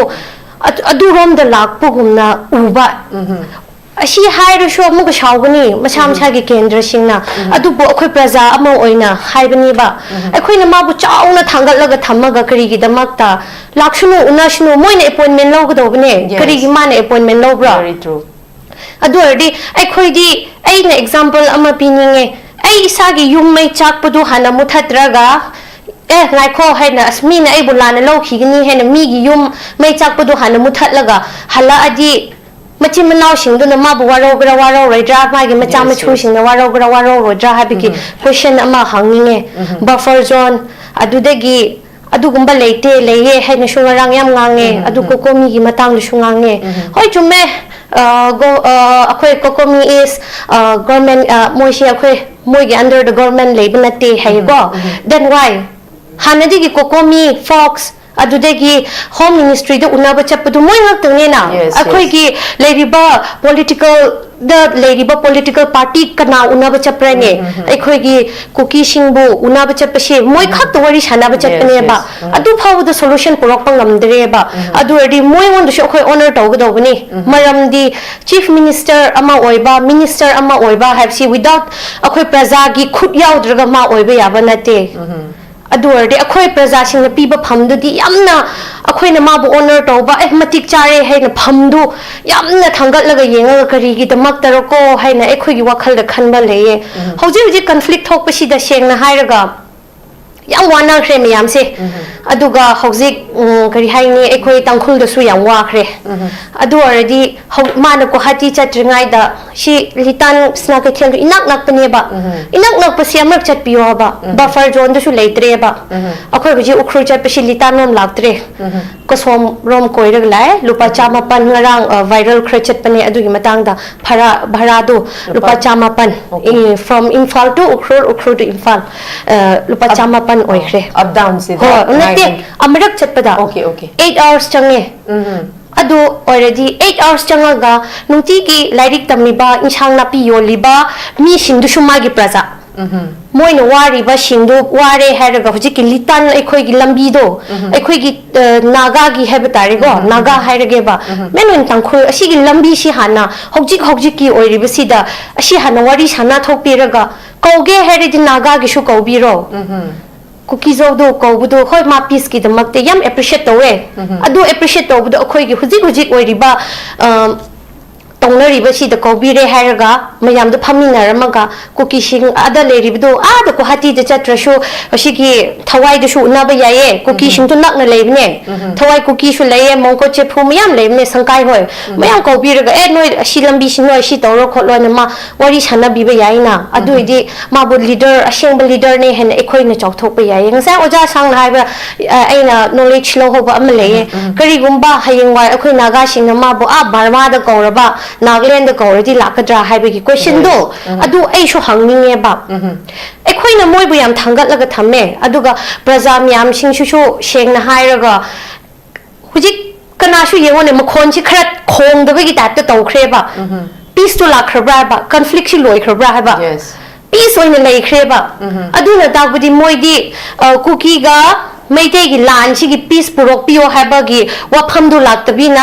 ꯑꯗ-, ꯑꯗꯨꯔꯣꯝꯗ ꯂꯥꯛꯄꯒꯨꯝꯅ ꯎꯕ꯫ ꯑꯁꯤ ꯍꯥꯏꯔꯁꯨ ꯑꯃꯨꯛꯀ ꯁꯥꯎꯒꯅꯤ ꯃꯁꯥ ꯃꯁꯥꯒꯤ ꯀꯦꯟꯗ꯭ꯔꯁꯤꯡꯅ꯫ ꯑꯗꯨꯕꯨ ꯑꯩꯈꯣꯏ ꯄ꯭ꯔꯖꯥ ꯑꯃ ꯑꯣꯏꯅ ꯍꯥꯏꯕꯅꯦꯕ꯫ ꯑꯩꯈꯣꯏꯅ ꯃꯥꯕꯨ ꯆꯥꯎꯅ ꯊꯥꯡꯒꯠꯂꯒ ꯊꯝꯃꯒ ꯀꯔꯤꯒꯤꯗꯃꯛꯇ? ꯂꯥꯛꯁꯅꯨ, ꯎꯅꯁꯅꯨ, ꯃꯣꯏꯅ appointment ꯂꯧꯒꯗꯧꯕꯅꯦ꯫ Yes. ꯀꯔꯤꯒꯤ ꯃꯥꯅ appointment ꯂꯧꯕ꯭ꯔꯥ? Very true. ꯑꯗꯨ ꯑꯣꯏꯔꯗꯤ ꯑꯩꯈꯣꯏꯗꯤ, ꯑꯩꯅ example ꯑꯃ ꯄꯤꯅꯤꯡꯉꯦ꯫ ꯑꯩ ꯏꯁꯥꯒꯤ ꯌꯨꯝ ꯃꯩ ꯆꯥꯛꯄꯗꯨ ꯍꯥꯟꯅ ꯃꯨꯊꯠꯇ꯭ꯔꯒ, "ꯑꯦ, ꯉꯥꯏꯈꯣ" ꯍꯥꯏꯅ, "ꯑꯁ, ꯃꯤꯅ ꯑꯩꯕꯨ ꯂꯥꯟꯅ ꯂꯧꯈꯤꯒꯅꯤ" ꯍꯥꯏꯅ ꯃꯤꯒꯤ ꯌꯨꯝ ꯃꯩ ꯆꯥꯛꯄꯗꯨ ꯍꯥꯟꯅ ꯃꯨꯊꯠꯂꯒ ꯍꯜꯂꯛꯑꯗꯤ ꯃꯆꯤꯟ ꯃꯅꯥꯎꯁꯤꯡꯗꯨꯅ ꯃꯥꯕꯨ ꯋꯥꯔꯧꯕ꯭ꯔꯥ ꯋꯥꯔꯧꯔꯣꯏꯗ꯭ꯔꯥ, ꯃꯥꯒꯤ ꯃꯆꯥ Yes, yes. ꯃꯁꯨꯁꯤꯡꯅ ꯋꯥꯔꯧꯕ꯭ꯔꯥ ꯋꯥꯔꯧꯔꯣꯏꯗ꯭ꯔꯥ ꯍꯥꯏꯕꯒꯤ question ꯑꯃ ꯍꯪꯅꯤꯡꯉꯦ꯫ Buffer zone, ꯑꯗꯨꯗꯒꯤ ꯑꯗꯨꯒꯨꯝꯕ ꯂꯩꯇꯦ, ꯂꯩꯌꯦ ꯍꯥꯏꯅꯁꯨ ꯉꯔꯥꯡ ꯌꯥꯝ ꯉꯥꯡꯉꯦ꯫ ꯑꯗꯨ ꯀꯣꯀꯣꯃꯤꯒꯤ ꯃꯇꯥꯡꯗꯁꯨ ꯉꯥꯡꯉꯦ꯫ ꯍꯣꯏ, ꯆꯨꯝꯃꯦ꯫ ꯑ, ꯒꯣ-, ꯑ, ꯑꯩꯈꯣꯏ ꯀꯣꯀꯣꯃꯤ is, ꯑ, government, ꯑ, ꯃꯣꯏꯁꯦ ꯑꯩꯈꯣꯏ, ꯃꯣꯏꯒꯤ under the government ꯂꯩꯕ ꯅꯠꯇꯦ ꯍꯥꯏꯌꯦꯀꯣ꯫ Then why? ꯍꯥꯟꯅꯗꯒꯤ ꯀꯣꯀꯣꯃꯤ, ꯐꯣꯛꯁ, ꯑꯗꯨꯗꯒꯤ ꯍꯣꯝ ꯃꯤꯅꯤꯁꯇ꯭ꯔꯤꯗ ꯎꯅꯕ ꯆꯠꯄꯗꯨ ꯃꯣꯏ ꯉꯥꯛꯇꯅꯦꯅ꯫ Yes, yes. ꯑꯩꯈꯣꯏꯒꯤ ꯂꯩꯔꯤꯕ ꯄꯣꯂꯤꯇꯤꯀꯦꯜꯗ ꯂꯩꯔꯤꯕ ꯄꯣꯂꯤꯇꯤꯀꯦꯜ ꯄꯥꯔꯇꯤ ꯀꯅꯥ ꯎꯅꯕ ꯆꯠꯄ꯭ꯔꯅꯦ? ꯑꯩꯈꯣꯏꯒꯤ ꯀꯨꯀꯤꯁꯤꯡꯕꯨ ꯎꯅꯕ ꯆꯠꯄꯁꯦ ꯃꯣꯏ ꯈꯛꯇ ꯋꯥꯔꯤ ꯁꯥꯟꯅꯕ ꯆꯠꯄꯅꯦꯕ꯫ Yes, yes. ꯑꯗꯨ ꯐꯥꯎꯕꯗ ꯁꯣꯂꯨꯁꯟ ꯄꯨꯔꯛꯄ ꯉꯝꯗ꯭ꯔꯦꯕ꯫ ꯑꯗꯨ ꯑꯣꯏꯔꯗꯤ ꯃꯣꯏꯉꯣꯟꯗꯁꯨ ꯑꯩꯈꯣꯏ ꯑꯣꯅꯔ ꯇꯧꯒꯗꯧꯕꯅꯤ꯫ ꯃꯔꯝꯗꯤ ꯆꯤꯐ ꯃꯤꯅꯤꯁꯇꯔ ꯑꯃ ꯑꯣꯏꯕ, ꯃꯤꯅꯤꯁꯇꯔ ꯑꯃ ꯑꯣꯏꯕ ꯍꯥꯏꯕꯁꯤ without ꯑꯩꯈꯣꯏ ꯄ꯭ꯔꯖꯥꯒꯤ ꯈꯨꯠ ꯌꯥꯎꯗ꯭ꯔꯒ ꯃꯥ ꯑꯣꯏꯕ ꯌꯥꯕ ꯅꯠꯇꯦ꯫ ꯑꯗꯨ ꯑꯣꯏꯔꯗꯤ ꯑꯩꯈꯣꯏ ꯄ꯭ꯔꯖꯥꯁꯤꯡꯅ ꯄꯤꯕ ꯐꯝꯗꯨꯗꯤ ꯌꯥꯝꯅ ꯑꯩꯈꯣꯏꯅ ꯃꯥꯕꯨ ꯑꯣꯅꯔ ꯇꯧꯕ, "ꯑꯦ, ꯃꯇꯤꯛ ꯆꯥꯔꯦ" ꯍꯥꯏꯅ ꯐꯝꯗꯨ ꯌꯥꯝꯅ ꯊꯥꯡꯒꯠꯂꯒ ꯌꯦꯡꯉꯒ ꯀꯔꯤꯒꯤꯗꯃꯛꯇꯔꯀꯣ ꯍꯥꯏꯅ ꯑꯩꯈꯣꯏꯒꯤ ꯋꯥꯈꯜꯗ ꯈꯟꯕ ꯂꯩꯌꯦ꯫ ꯍꯧꯖꯤꯛ ꯍꯧꯖꯤꯛ ꯀꯟꯐ꯭ꯂꯤꯛ ꯊꯣꯛꯄꯁꯤꯗ ꯁꯦꯡꯅ ꯍꯥꯏꯔꯒ ꯌꯥꯝ ꯋꯥꯅꯈ꯭ꯔꯦ ꯃꯌꯥꯝꯁꯦ꯫ ꯑꯗꯨꯒ ꯍꯧꯖꯤꯛ, ꯎꯝ, ꯀꯔꯤ ꯍꯥꯏꯅꯤ, ꯑꯩꯈꯣꯏ ꯇꯥꯡꯈꯨꯜꯗꯁꯨ ꯌꯥꯝ ꯋꯥꯈ꯭ꯔꯦ꯫ ꯑꯗꯨ ꯑꯣꯏꯔꯗꯤ ꯍꯧ-, ꯃꯥꯅ ꯒꯨꯋꯥꯍꯥꯇꯤ ꯆꯠꯇ꯭ꯔꯤꯉꯩꯗ ꯁꯤ ꯂꯤꯇꯥꯟ ꯁꯅꯥ ꯀꯩꯊꯦꯜꯗꯨ ꯏꯅꯥꯛ ꯅꯛꯄꯅꯦꯕ꯫ ꯏꯅꯥꯛ ꯅꯛꯄꯁꯤ ꯑꯃꯔꯛ ꯆꯠꯄꯤꯌꯣ ꯍꯥꯏꯕ꯫ ꯕꯐꯔ ꯖꯣꯟꯗꯁꯨ ꯂꯩꯇ꯭ꯔꯦꯕ꯫ ꯑꯩꯈꯣꯏ ꯍꯧꯖꯤꯛ ꯎꯈ꯭ꯔꯨꯜ ꯆꯠꯄꯁꯤ ꯂꯤꯇꯥꯟ ꯂꯣꯝ ꯂꯥꯛꯇ꯭ꯔꯦ꯫ ꯀꯁꯣꯝ ꯔꯣꯝ ꯀꯣꯏꯔꯒ ꯂꯥꯛꯑꯦ꯫ ꯂꯨꯄꯥ ꯆꯥꯃꯥꯄꯟ ꯉꯔꯥꯡ, ꯑ, ꯚꯥꯏꯔꯦꯜ ꯈꯔ ꯆꯠꯄꯅꯦ ꯑꯗꯨꯒꯤ ꯃꯇꯥꯡꯗ꯫ ꯚꯔꯥ, ꯚꯔꯥꯗꯣ ꯂꯨꯄꯥ ꯂꯨꯄꯥ ꯆꯥꯃꯥꯄꯟ꯫ Okay. E-, from Imphal to Ukhrul, Ukhrul to Imphal, ꯑ, ꯂꯨꯄꯥ ꯑꯞ-, ꯆꯥꯃꯥꯄꯟ ꯑꯣꯏꯈ꯭ꯔꯦ꯫ ꯑꯞ ꯗꯥꯎꯟ ꯁꯤꯗ ꯍꯣꯏ, ꯅꯠꯇꯦ, ꯅꯥꯏꯟ ꯑꯃꯔꯛ ꯆꯠꯄꯗ okay, okay. Eight hours ꯆꯪꯉꯦ꯫ ꯑꯗꯨ ꯑꯣꯏꯔꯗꯤ eight hours ꯆꯪꯉꯒ ꯅꯨꯡꯇꯤꯒꯤ ꯂꯥꯏꯔꯤꯛ ꯇꯝꯂꯤꯕ, ꯏꯟꯁꯥꯡ ꯅꯥꯄꯤ ꯌꯣꯜꯂꯤꯕ ꯃꯤꯁꯤꯡꯗꯨꯁꯨ ꯃꯥꯒꯤ ꯄ꯭ꯔꯖꯥ꯫ ꯃꯣꯏꯅ ꯋꯥꯔꯤꯕꯁꯤꯡꯗꯨ ꯋꯥꯔꯦ ꯍꯥꯏꯔꯒ ꯍꯧꯖꯤꯛꯀꯤ ꯂꯤꯇꯥꯟ ꯑꯩꯈꯣꯏꯒꯤ ꯂꯝꯕꯤꯗꯣ, ꯑꯩꯈꯣꯏꯒꯤ, ꯑ, ꯅꯥꯒꯥꯒꯤ ꯍꯥꯏꯕ ꯇꯥꯔꯦꯀꯣ, ꯅꯥꯒꯥ ꯍꯥꯏꯔꯒꯦꯕ, ꯃꯦꯟ ꯑꯣꯏꯅ ꯇꯥꯡꯈꯨꯜ ꯑꯁꯤꯒꯤ ꯂꯝꯕꯤꯁꯤ ꯍꯥꯟꯅ ꯍꯧꯖꯤꯛ ꯍꯧꯖꯤꯛꯀꯤ ꯑꯣꯏꯔꯤꯕꯁꯤꯗ ꯑꯁꯤ ꯍꯥꯟꯅ ꯋꯥꯔꯤ ꯁꯥꯟꯅ ꯊꯣꯛꯄꯤꯔꯒ ꯀꯧꯒꯦ ꯍꯥꯏꯔꯗꯤ ꯅꯥꯒꯥꯒꯤꯁꯨ ꯀꯧꯕꯤꯔꯣ꯫ ꯀꯨꯀꯤꯖꯧꯗꯣ ꯀꯧꯕꯗꯣ ꯍꯣꯏ ꯃꯥ ꯄꯤꯁꯀꯤꯗꯃꯛꯇ ꯌꯥꯝ ꯑꯦꯄ꯭ꯔꯤꯁꯤꯌꯦꯠ ꯇꯧꯋꯦ꯫ ꯑꯗꯨ ꯑꯦꯄ꯭ꯔꯤꯁꯤꯌꯦꯠ ꯇꯧꯕꯗꯣ ꯑꯩꯈꯣꯏꯒꯤ ꯍꯧꯖꯤꯛ ꯍꯧꯖꯤꯛ ꯑꯣꯏꯔꯤꯕ, ꯑ, ꯇꯧꯅꯔꯤꯕꯁꯤꯗ ꯀꯧꯕꯤꯔꯦ ꯍꯥꯏꯔꯒ ꯃꯌꯥꯝꯗꯣ ꯐꯝꯃꯤꯟꯅꯔꯝꯃꯒ ꯀꯨꯀꯤꯁꯤꯡ ꯑꯥꯗ ꯂꯩꯔꯤꯕꯗꯣ ꯑꯥꯗ ꯒꯨꯋꯥꯍꯥꯇꯤꯗ ꯆꯠꯇ꯭ꯔꯁꯨ ꯑꯁꯤꯒꯤ ꯊꯋꯥꯏꯗꯁꯨ ꯎꯅꯕ ꯌꯥꯏꯌꯦ꯫ ꯀꯨꯀꯤꯁꯤꯡꯗꯨ ꯅꯛꯅ ꯂꯩꯕꯅꯦ꯫ ꯊꯋꯥꯏ ꯀꯨꯀꯤꯁꯨ ꯂꯩꯌꯦ, ꯃꯣꯡꯀꯣꯠ ꯆꯦꯐꯨ ꯃꯌꯥꯝ ꯂꯩꯕꯅꯦ, ꯁꯪꯀꯥꯏ ꯍꯣꯏ꯫ ꯃꯌꯥꯝ ꯀꯧꯕꯤꯔꯒ, "ꯑꯦ, ꯅꯣꯏ ꯑꯁꯤ ꯂꯝꯕꯤꯁꯤ ꯅꯣꯏ ꯑꯁꯤ ꯇꯧꯔꯣ ꯈꯣꯠꯂꯣ" ꯍꯥꯏꯅ ꯃꯥ ꯋꯥꯔꯤ ꯁꯥꯟꯅꯕꯤꯕ ꯌꯥꯏꯅ꯫ ꯑꯗꯨ ꯑꯣꯏꯗꯤ ꯃꯥꯕꯨ ꯂꯤꯗꯔ, ꯑꯁꯦꯡꯕ ꯂꯤꯗꯔꯅꯦ ꯍꯥꯏꯅ ꯑꯩꯈꯣꯏꯅ ꯆꯥꯎꯊꯣꯛꯄ ꯌꯥꯏꯌꯦ꯫ ꯉꯁꯥꯏ ꯑꯣꯖꯥ ꯁꯥꯡꯅ ꯍꯥꯏꯕ, ꯑ, ꯑꯩꯅ ꯅꯣꯂꯦꯖ ꯂꯧꯍꯧꯕ ꯑꯃ ꯂꯩꯌꯦ꯫ ꯀꯔꯤꯒꯨꯝꯕ ꯍꯌꯦꯡꯋꯥꯏ ꯑꯩꯈꯣꯏ ꯅꯥꯒꯥꯁꯤꯡꯅ ꯃꯥꯕꯨ ꯑꯥ ꯕꯔꯃꯥꯗ ꯀꯧꯔꯕ, ꯅꯥꯒꯥꯂꯦꯟꯗ ꯀꯧꯔꯗꯤ ꯂꯥꯛꯀꯗ꯭ꯔꯥ ꯍꯥꯏꯕꯒꯤ ꯀꯣꯏꯁꯟꯗꯣ, ꯑꯗꯨ ꯑꯩꯁꯨ ꯍꯪꯅꯤꯡꯉꯦꯕ꯫ ꯑꯩꯈꯣꯏꯅ ꯃꯣꯏꯕꯨ ꯌꯥꯝ ꯊꯥꯡꯒꯠꯂꯒ ꯊꯝꯃꯦ, ꯑꯗꯨꯒ ꯄ꯭ꯔꯖꯥ ꯃꯌꯥꯝꯁꯤꯡꯁꯤꯁꯨ ꯁꯦꯡꯅ ꯍꯥꯏꯔꯒ ꯍꯧꯖꯤꯛ ꯀꯅꯥꯁꯨ ꯌꯦꯡꯉꯣꯅꯦ, ꯃꯈꯣꯟꯁꯤ ꯈꯔ ꯈꯣꯡꯗꯕꯒꯤ ꯇꯥꯏꯞꯇ ꯇꯧꯈ꯭ꯔꯦꯕ꯫ ꯄꯤꯁꯇꯨ ꯂꯥꯛꯈ꯭ꯔꯕ꯭ꯔꯥ ꯍꯥꯏꯕ, ꯀꯟꯐ꯭ꯂꯤꯛꯁꯤ ꯂꯣꯏꯈ꯭ꯔꯕ꯭ꯔꯥ ꯍꯥꯏꯕ, Yes. ꯄꯤꯁ ꯑꯣꯏꯅ ꯂꯩꯈ꯭ꯔꯦꯕ꯫ ꯑꯗꯨꯅ ꯇꯥꯛꯄꯗꯤ ꯃꯣꯏꯗꯤ, ꯑ, ꯀꯨꯀꯤꯒ ꯃꯩꯇꯩꯒꯤ ꯂꯥꯟꯁꯤꯒꯤ ꯄꯤꯁ ꯄꯨꯔꯛꯄꯤꯌꯣ ꯍꯥꯏꯕꯒꯤ ꯋꯥꯐꯝꯗꯨ ꯂꯥꯛꯇꯕꯤꯅ,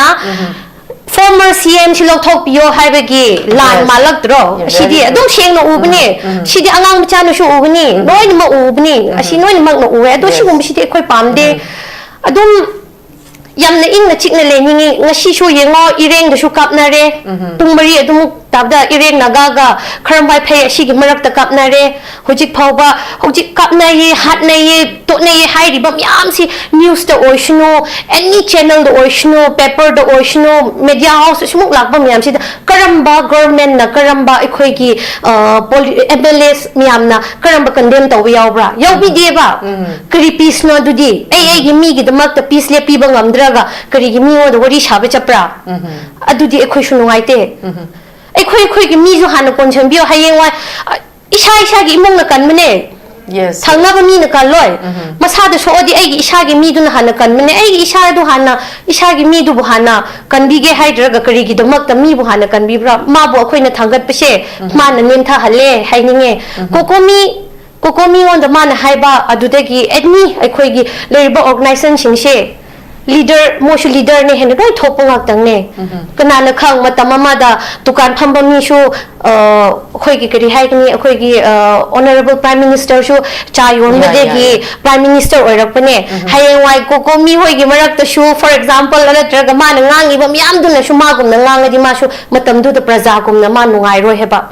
ꯐꯣꯔꯃꯔ ꯁꯤ ꯑꯦꯝ ꯁꯤ ꯂꯧꯊꯣꯛꯄꯤꯌꯣ ꯍꯥꯏꯕꯒꯤ ꯂꯥꯟ Yes. ꯃꯥꯜꯂꯛꯇ꯭ꯔꯣ? Yes, ꯁꯤꯗꯤ very ꯑꯗꯨꯝ true. ꯁꯦꯡꯅ ꯎꯕꯅꯦ꯫ ꯁꯤꯗꯤ ꯑꯉꯥꯡ ꯃꯆꯥꯅꯁꯨ ꯎꯒꯅꯤ, ꯂꯣꯏꯅꯃꯛ ꯎꯕꯅꯤ, ꯑꯁꯤ ꯂꯣꯏꯅꯃꯛꯅ ꯎꯋꯦ꯫ ꯑꯗꯣ Yes. ꯁꯤꯒꯨꯝꯕꯁꯤꯗꯤ ꯑꯩꯈꯣꯏ ꯄꯥꯝꯗꯦ꯫ ꯑꯗꯨꯝ ꯌꯥꯝꯅ ꯏꯪꯅ ꯆꯤꯛꯅ ꯂꯩꯅꯤꯡꯉꯤ꯫ ꯉꯁꯤꯁꯨ ꯌꯦꯡꯉꯣ, ꯏꯔꯦꯡꯗꯁꯨ ꯀꯥꯞꯅꯔꯦ꯫ ꯄꯨꯡ ꯃꯔꯤ ꯑꯗꯨꯃꯨꯛ ꯇꯥꯕꯗ ꯏꯔꯦꯡ ꯅꯥꯒꯥꯒ ꯈꯔꯝꯕꯥꯏ ꯐꯩ ꯑꯁꯤꯒꯤ ꯃꯔꯛꯇ ꯀꯥꯞꯅꯔꯦ꯫ ꯍꯧꯖꯤꯛ ꯐꯥꯎꯕ ꯍꯧꯖꯤꯛ ꯀꯥꯞꯅꯩꯌꯦ, ꯍꯥꯠꯅꯩꯌꯦ, ꯇꯣꯠꯅꯩꯌꯦ ꯍꯥꯏꯔꯤꯕ ꯃꯌꯥꯝꯁꯤ ꯅ꯭ꯌꯨꯁꯇ ꯑꯣꯏꯁꯅꯨ, ꯑꯦꯅꯤ ꯆꯦꯅꯦꯜꯗ ꯑꯣꯏꯁꯅꯨ, ꯄꯦꯄꯔꯗ ꯑꯣꯏꯁꯅꯨ, ꯃꯦꯗꯤꯌꯥ ꯍꯥꯎꯁꯇ ꯁꯤꯃꯨꯛ ꯂꯥꯛꯄ ꯃꯌꯥꯝꯁꯤꯗ ꯀꯔꯝꯕ ꯒꯣꯔꯃꯦꯟꯅ, ꯀꯔꯝꯕ ꯑꯩꯈꯣꯏꯒꯤ, ꯑ, ꯄꯣꯂꯤ-, ꯑꯦꯝ ꯑꯦꯜ ꯑꯦꯁ ꯃꯌꯥꯝꯅ ꯀꯔꯝꯕ ꯀꯟꯗꯦꯝ ꯇꯧꯕ ꯌꯥꯎꯕ꯭ꯔꯥ? ꯌꯥꯎꯕꯤꯗꯦꯕ꯫ ꯀꯔꯤ ꯄꯤꯁꯅꯣ ꯑꯗꯨꯗꯤ? ꯑꯩ ꯑꯩꯒꯤ ꯃꯤꯒꯤꯗꯃꯛꯇ ꯄꯤꯁ ꯂꯦꯞꯄꯤꯕ ꯉꯝꯗ꯭ꯔꯒ ꯀꯔꯤꯒꯤ ꯃꯤꯉꯣꯟꯗ ꯋꯥꯔꯤ ꯁꯥꯕ ꯆꯠꯄ꯭ꯔꯥ? ꯑꯗꯨꯗꯤ ꯑꯩꯈꯣꯏꯁꯨ ꯅꯨꯡꯉꯥꯏꯇꯦ꯫ ꯑꯩꯈꯣꯏ ꯑꯩꯈꯣꯏꯒꯤ ꯃꯤꯁꯨ ꯍꯥꯟꯅ ꯀꯣꯟꯁꯤꯟꯕꯤꯌꯣ꯫ ꯍꯌꯦꯡꯋꯥꯏ, ꯑ, ꯏꯁꯥ ꯏꯁꯥꯒꯤ ꯏꯃꯨꯡꯅ ꯀꯟꯕꯅꯦ꯫ Yes. ꯊꯪꯅꯕ ꯃꯤꯅ ꯀꯜꯂꯣꯏ꯫ ꯃꯁꯥꯗ ꯁꯣꯛꯑꯗꯤ ꯑꯩꯒꯤ ꯏꯁꯥꯒꯤ ꯃꯤꯗꯨꯅ ꯍꯥꯟꯅ ꯀꯟꯕꯅꯦ꯫ ꯑꯩꯒꯤ ꯏꯁꯥꯗꯨ ꯍꯥꯟꯅ, ꯏꯁꯥꯒꯤ ꯃꯤꯗꯨꯕꯨ ꯍꯥꯟꯅ ꯀꯟꯕꯤꯒꯦ ꯍꯥꯏꯗ꯭ꯔꯒ ꯀꯔꯤꯒꯤꯗꯃꯛꯇ ꯃꯤꯕꯨ ꯍꯥꯟꯅ ꯀꯟꯕꯤꯕ꯭ꯔꯥ? ꯃꯥꯕꯨ ꯑꯩꯈꯣꯏꯅ ꯊꯥꯡꯒꯠꯄꯁꯦ ꯃꯥꯅ ꯅꯦꯝꯊꯍꯜꯂꯦ ꯍꯥꯏꯅꯤꯡꯉꯦ꯫ ꯀꯣꯀꯣꯃꯤ, ꯀꯣꯀꯣꯃꯤꯉꯣꯟꯗ ꯃꯥꯅ ꯍꯥꯏꯕ ꯑꯗꯨꯗꯒꯤ ꯑꯦꯅꯤ ꯑꯩꯈꯣꯏꯒꯤ ꯂꯩꯔꯤꯕ ꯑꯣꯔꯒꯅꯥꯏꯖꯦꯁꯟꯁꯤꯡꯁꯦ ꯂꯤꯗꯔ, ꯃꯣꯏꯁꯨ ꯂꯤꯗꯔꯅꯦ ꯍꯥꯏꯅ ꯂꯣꯏ ꯊꯣꯛꯄ ꯉꯥꯛꯇꯪꯅꯦ꯫ ꯀꯅꯥꯅ ꯈꯪ, ꯃꯇꯝ ꯑꯃꯗ ꯗꯨꯀꯥꯟ ꯐꯝꯕ ꯃꯤꯁꯨ, ꯑ, ꯑꯩꯈꯣꯏꯒꯤ ꯀꯔꯤ ꯍꯥꯏꯒꯅꯤ, ꯑꯩꯈꯣꯏꯒꯤ, ꯑ, ꯑꯣꯅꯔꯦꯕꯜ ꯄ꯭ꯔꯥꯏꯝ ꯃꯤꯅꯤꯁꯇꯔꯁꯨ ꯆꯥ ꯌꯣꯟꯕꯗꯒꯤ ꯌꯥ, ꯌꯥ꯫ ꯄ꯭ꯔꯥꯏꯝ ꯃꯤꯅꯤꯁꯇꯔ ꯑꯣꯏꯔꯛꯄꯅꯦ꯫ ꯍꯌꯦꯡꯋꯥꯏ ꯀꯣꯀꯣ ꯃꯤꯍꯣꯏꯒꯤ ꯃꯔꯛꯇꯁꯨ, for example, ꯅꯠꯇ꯭ꯔꯒ ꯃꯥꯅ ꯉꯥꯡꯉꯤꯕ ꯃꯌꯥꯝꯗꯨꯅꯁꯨ ꯃꯥꯒꯨꯝꯅ ꯉꯥꯡꯉꯗꯤ ꯃꯥꯁꯨ ꯃꯇꯝꯗꯨꯗ ꯄ꯭ꯔꯖꯥꯒꯨꯝꯅ ꯃꯥ ꯅꯨꯡꯉꯥꯏꯔꯣꯏ ꯍꯥꯏꯕ꯫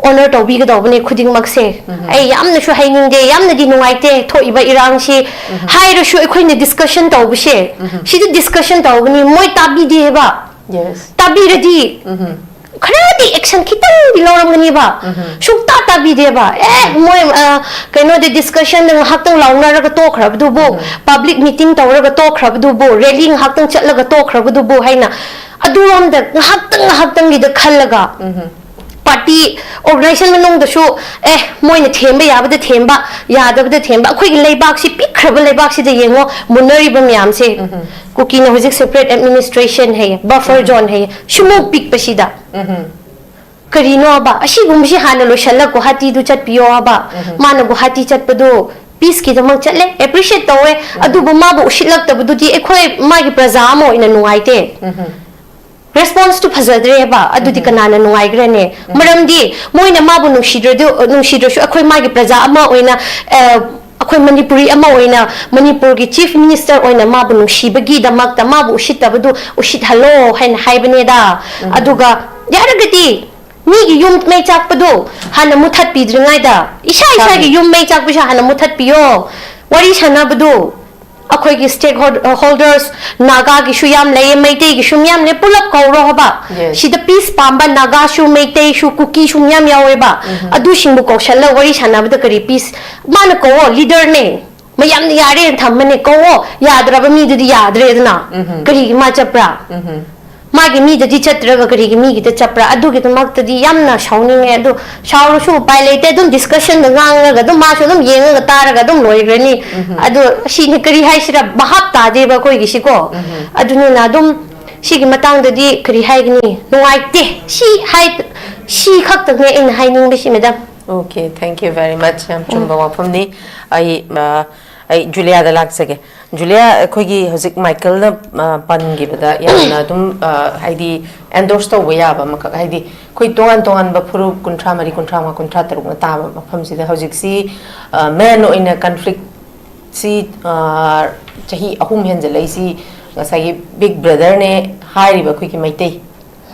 ꯑꯣꯅꯔ ꯇꯧꯕꯤꯒꯗꯧꯕꯅꯦ ꯈꯨꯗꯤꯡꯃꯛꯁꯦ꯫ ꯑꯩ ꯌꯥꯝꯅꯁꯨ ꯍꯥꯏꯅꯤꯡꯗꯦ, ꯌꯥꯝꯅꯗꯤ ꯅꯨꯡꯉꯥꯏꯇꯦ ꯊꯣꯛꯏꯕ ꯏꯔꯥꯡꯁꯤ꯫ ꯍꯥꯏꯔꯁꯨ ꯑꯩꯈꯣꯏꯅ ꯗꯤꯁꯀꯁꯟ ꯇꯧꯕꯁꯦ, ꯁꯤꯗ ꯗꯤꯁꯀꯁꯟ ꯇꯧꯕꯅꯤ, ꯃꯣꯏ ꯇꯥꯕꯤꯗꯦꯕ꯫ Yes. ꯇꯥꯕꯤꯔꯗꯤ ꯈꯔꯗꯤ ꯑꯦꯛꯁꯟ ꯈꯤꯇꯪꯗꯤ ꯂꯧꯔꯝꯒꯅꯤꯕ꯫ ꯁꯨꯡꯇꯥ ꯇꯥꯕꯤꯗꯦꯕ꯫ ꯑꯦ, ꯃꯣꯏ, ꯑ, ꯀꯩꯅꯣꯗꯤ ꯗꯤꯁꯀꯁꯟꯗ ꯉꯥꯏꯍꯥꯛꯇꯪ ꯂꯥꯎꯅꯔꯒ ꯇꯣꯛꯈ꯭ꯔꯕꯗꯨꯕꯨ, ꯄꯕ꯭ꯂꯤꯛ ꯃꯤꯇꯤꯡ ꯇꯧꯔꯒ ꯇꯣꯛꯈ꯭ꯔꯕꯗꯨꯕꯨ, ꯔꯦꯂꯤ ꯉꯥꯏꯍꯥꯛꯇꯪ ꯆꯠꯂꯒ ꯇꯣꯛꯈ꯭ꯔꯕꯗꯨꯕꯨ ꯍꯥꯏꯅ ꯑꯗꯨꯔꯣꯝꯗ ꯉꯥꯏꯍꯥꯛꯇꯪ ꯉꯥꯏꯍꯥꯛꯇꯪꯒꯤꯗ ꯈꯜꯂꯒ, ꯄꯥꯔꯇꯤ ꯑꯣꯔꯒꯅꯥꯏꯖꯦꯁꯟ ꯃꯅꯨꯡꯗꯁꯨ, ꯑꯦ, ꯃꯣꯏꯅ ꯊꯦꯝꯕ ꯌꯥꯕꯗ ꯊꯦꯝꯕ, ꯌꯥꯗꯕꯗ ꯊꯦꯝꯕ, ꯑꯩꯈꯣꯏꯒꯤ ꯂꯩꯕꯥꯛꯁꯤ ꯄꯤꯛꯈ꯭ꯔꯕ ꯂꯩꯕꯥꯛꯁꯤꯗ ꯌꯦꯡꯉꯣ, ꯃꯨꯟꯅꯔꯤꯕ ꯃꯌꯥꯝꯁꯦ꯫ ꯀꯨꯀꯤꯅ ꯍꯧꯖꯤꯛ ꯁꯦꯄꯔꯦꯠ ꯑꯦꯗꯃꯤꯅꯤꯁꯇ꯭ꯔꯦꯁꯟ ꯍꯥꯏꯌꯦ, ꯕꯐꯔ ꯖꯣꯟ ꯍꯥꯏꯌꯦ, ꯁꯤꯃꯨꯛ ꯄꯤꯛꯄꯁꯤꯗ꯫ ꯀꯔꯤꯅꯣꯕ? ꯑꯁꯤꯒꯨꯝꯕꯁꯤ ꯍꯥꯟꯅ ꯂꯣꯏꯁꯤꯜꯂ ꯒꯨꯋꯥꯍꯥꯇꯤꯗꯨ ꯆꯠꯄꯤꯌꯣ ꯍꯥꯏꯕ꯫ ꯃꯥꯅ ꯒꯨꯋꯥꯍꯥꯇꯤ ꯆꯠꯄꯗꯨ ꯄꯤꯁꯀꯤꯗꯃꯛ ꯆꯠꯂꯦ, ꯑꯦꯄ꯭ꯔꯤꯁꯤꯌꯦꯠ ꯇꯧꯋꯦ꯫ ꯑꯗꯨꯕꯨ ꯃꯥꯕꯨ ꯎꯁꯤꯠꯂꯛꯇꯕꯗꯨꯗꯤ ꯑꯩꯈꯣꯏ ꯃꯥꯒꯤ ꯄ꯭ꯔꯖꯥ ꯑꯃ ꯑꯣꯏꯅ ꯅꯨꯡꯉꯥꯏꯇꯦ꯫ ꯔꯦꯁꯄꯣꯟꯁꯇꯨ ꯐꯖꯗ꯭ꯔꯦꯕ, ꯑꯗꯨꯗꯤ ꯀꯅꯥꯅ ꯅꯨꯡꯉꯥꯏꯒ꯭ꯔꯅꯦ? ꯃꯔꯝꯗꯤ ꯃꯣꯏꯅ ꯃꯥꯕꯨ ꯅꯨꯡꯁꯤꯗ꯭ꯔꯗꯨ, ꯅꯨꯡꯁꯤꯗ꯭ꯔꯁꯨ ꯑꯩꯈꯣꯏ ꯃꯥꯒꯤ ꯄ꯭ꯔꯖꯥ ꯑꯃ ꯑꯣꯏꯅ, ꯑ, ꯑꯩꯈꯣꯏ ꯃꯅꯤꯄꯨꯔꯤ ꯑꯃ ꯑꯣꯏꯅ, ꯃꯅꯤꯄꯨꯔꯒꯤ ꯆꯤꯐ ꯃꯤꯅꯤꯁꯇꯔ ꯑꯣꯏꯅ ꯃꯥꯕꯨ ꯅꯨꯡꯁꯤꯕꯒꯤꯗꯃꯛꯇ ꯃꯥꯕꯨ ꯎꯁꯤꯠꯇꯕꯗꯨ ꯎꯁꯤꯠꯍꯜꯂꯣ ꯍꯥꯏꯅ ꯍꯥꯏꯕꯅꯦꯗ꯫ ꯑꯗꯨꯒ ꯌꯥꯔꯒꯗꯤ ꯃꯤꯒꯤ ꯌꯨꯝ ꯃꯩ ꯆꯥꯛꯄꯗꯨ ꯍꯥꯟꯅ ꯃꯨꯊꯠꯄꯤꯗ꯭ꯔꯤꯉꯩꯗ ꯏꯁꯥ ꯏꯁꯥꯒꯤ ꯌꯨꯝ ꯃꯩ ꯆꯥꯛꯄꯁꯨ ꯍꯥꯟꯅ ꯃꯨꯊꯠꯄꯤꯌꯣ꯫ ꯋꯥꯔꯤ ꯁꯥꯟꯅꯕꯗꯨ ꯑꯩꯈꯣꯏꯒꯤ ꯁ꯭ꯇꯦꯛ ꯍꯣꯜ-, ꯍꯣꯜꯗꯔꯁ, ꯅꯥꯒꯥꯒꯤꯁꯨ ꯌꯥꯝ ꯂꯩꯌꯦ, ꯃꯩꯇꯩꯒꯤꯁꯨ ꯃꯌꯥꯝ ꯂꯩ, ꯄꯨꯂꯞ ꯀꯧꯔꯣ ꯍꯥꯏꯕ꯫ Yes. ꯁꯤꯗ ꯄꯤꯁ ꯄꯥꯝꯕ ꯅꯥꯒꯥꯁꯨ, ꯃꯩꯇꯩꯁꯨ, ꯀꯨꯀꯤꯁꯨ ꯃꯌꯥꯝ ꯌꯥꯎꯋꯦꯕ꯫ ꯑꯗꯨꯁꯤꯡꯕꯨ ꯀꯧꯁꯜꯂ ꯋꯥꯔꯤ ꯁꯥꯟꯅꯕꯗ ꯀꯔꯤ ꯄꯤꯁ? ꯃꯥꯅ ꯀꯧꯋꯣ, ꯂꯤꯗꯔꯅꯦ꯫ ꯃꯌꯥꯝꯅ ꯌꯥꯔꯦꯅ ꯊꯝꯕꯅꯦ, ꯀꯧꯋꯣ꯫ ꯌꯥꯗ꯭ꯔꯕ ꯃꯤꯗꯨꯗꯤ ꯌꯥꯗ꯭ꯔꯦꯗꯅ꯫ ꯀꯔꯤꯒꯤ ꯃꯥ ꯆꯠꯄ꯭ꯔꯥ? ꯃꯥꯒꯤ ꯃꯤꯗꯗꯤ ꯆꯠꯇ꯭ꯔꯒ ꯀꯔꯤꯒꯤ ꯃꯤꯒꯤꯗ ꯆꯠꯄ꯭ꯔꯥ? ꯑꯗꯨꯒꯤꯗꯃꯛꯇꯗꯤ ꯌꯥꯝꯅ ꯁꯥꯎꯅꯤꯡꯉꯦ꯫ ꯑꯗꯨ ꯁꯥꯎꯔꯁꯨ ꯎꯄꯥꯏ ꯂꯩꯇꯦ꯫ ꯑꯗꯨꯝ ꯗꯤꯁꯀꯁꯟꯗ ꯉꯥꯡꯉꯒ ꯑꯗꯨꯝ ꯃꯥꯁꯨ ꯑꯗꯨꯝ ꯌꯦꯡꯉꯒ ꯇꯥꯔꯒ ꯑꯗꯨꯝ ꯂꯣꯏꯈ꯭ꯔꯅꯤ꯫ ꯑꯗꯨ ꯁꯤꯅꯤ ꯀꯔꯤ ꯍꯥꯏꯁꯤꯔꯥ, ꯚꯥꯞ ꯇꯥꯗꯦꯕ ꯑꯩꯈꯣꯏꯒꯤꯁꯤꯀꯣ꯫ ꯑꯗꯨꯅꯤꯅ ꯑꯗꯨꯝ ꯁꯤꯒꯤ ꯃꯇꯥꯡꯗꯗꯤ ꯀꯔꯤ ꯍꯥꯏꯒꯅꯤ? ꯅꯨꯡꯉꯥꯏꯇꯦ꯫ ꯁꯤ ꯍꯥꯏ-, ꯁꯤ ꯈꯛꯇꯅꯦ ꯑꯩꯅ ꯍꯥꯏꯅꯤꯡꯕꯁꯤ, madam. Okay, thank you very much. ꯌꯥꯝ ꯆꯨꯝꯕ ꯋꯥꯐꯝꯅꯤ꯫ ꯑꯩ ꯑ, ꯑꯩ ꯖꯨꯂꯤꯌꯥꯗ ꯂꯥꯛꯆꯒꯦ꯫ ꯖꯨꯂꯤꯌꯥ, ꯑꯩꯈꯣꯏꯒꯤ ꯍꯧꯖꯤꯛ ꯃꯥꯏꯀꯦꯜꯅ ꯑ, ꯄꯟꯈꯤꯕꯗ ꯌꯥꯝꯅ ꯑꯗꯨꯝ ꯑ, ꯍꯥꯏꯗꯤ ꯑꯦꯟꯗꯣꯔꯁ ꯇꯧꯕ ꯌꯥꯕ ꯑꯃꯈꯛ, ꯍꯥꯏꯗꯤ ꯑꯩꯈꯣꯏ ꯇꯣꯉꯥꯟ ꯇꯣꯉꯥꯟꯕ ꯐꯨꯔꯨꯞ ꯀꯨꯟꯊ꯭ꯔꯥ ꯃꯔꯤ, ꯀꯨꯟꯊ꯭ꯔꯥ ꯃꯉꯥ, ꯀꯨꯟꯊ꯭ꯔꯥ ꯇꯔꯨꯛꯅ ꯇꯥꯕ ꯃꯐꯝꯁꯤꯗ ꯍꯧꯖꯤꯛꯁꯤ ꯃꯦꯟ ꯑꯣꯏꯅ ꯀꯟꯐ꯭ꯂꯤꯛꯁꯤ ꯆꯍꯤ ꯑꯍꯨꯝ ꯍꯦꯟꯖꯜꯂꯛꯏꯁꯤ ꯉꯁꯥꯏꯒꯤ ꯕꯤꯛ ꯕ꯭ꯔꯗꯔꯅꯦ ꯍꯥꯏꯔꯤꯕ ꯑꯩꯈꯣꯏꯒꯤ ꯃꯩꯇꯩ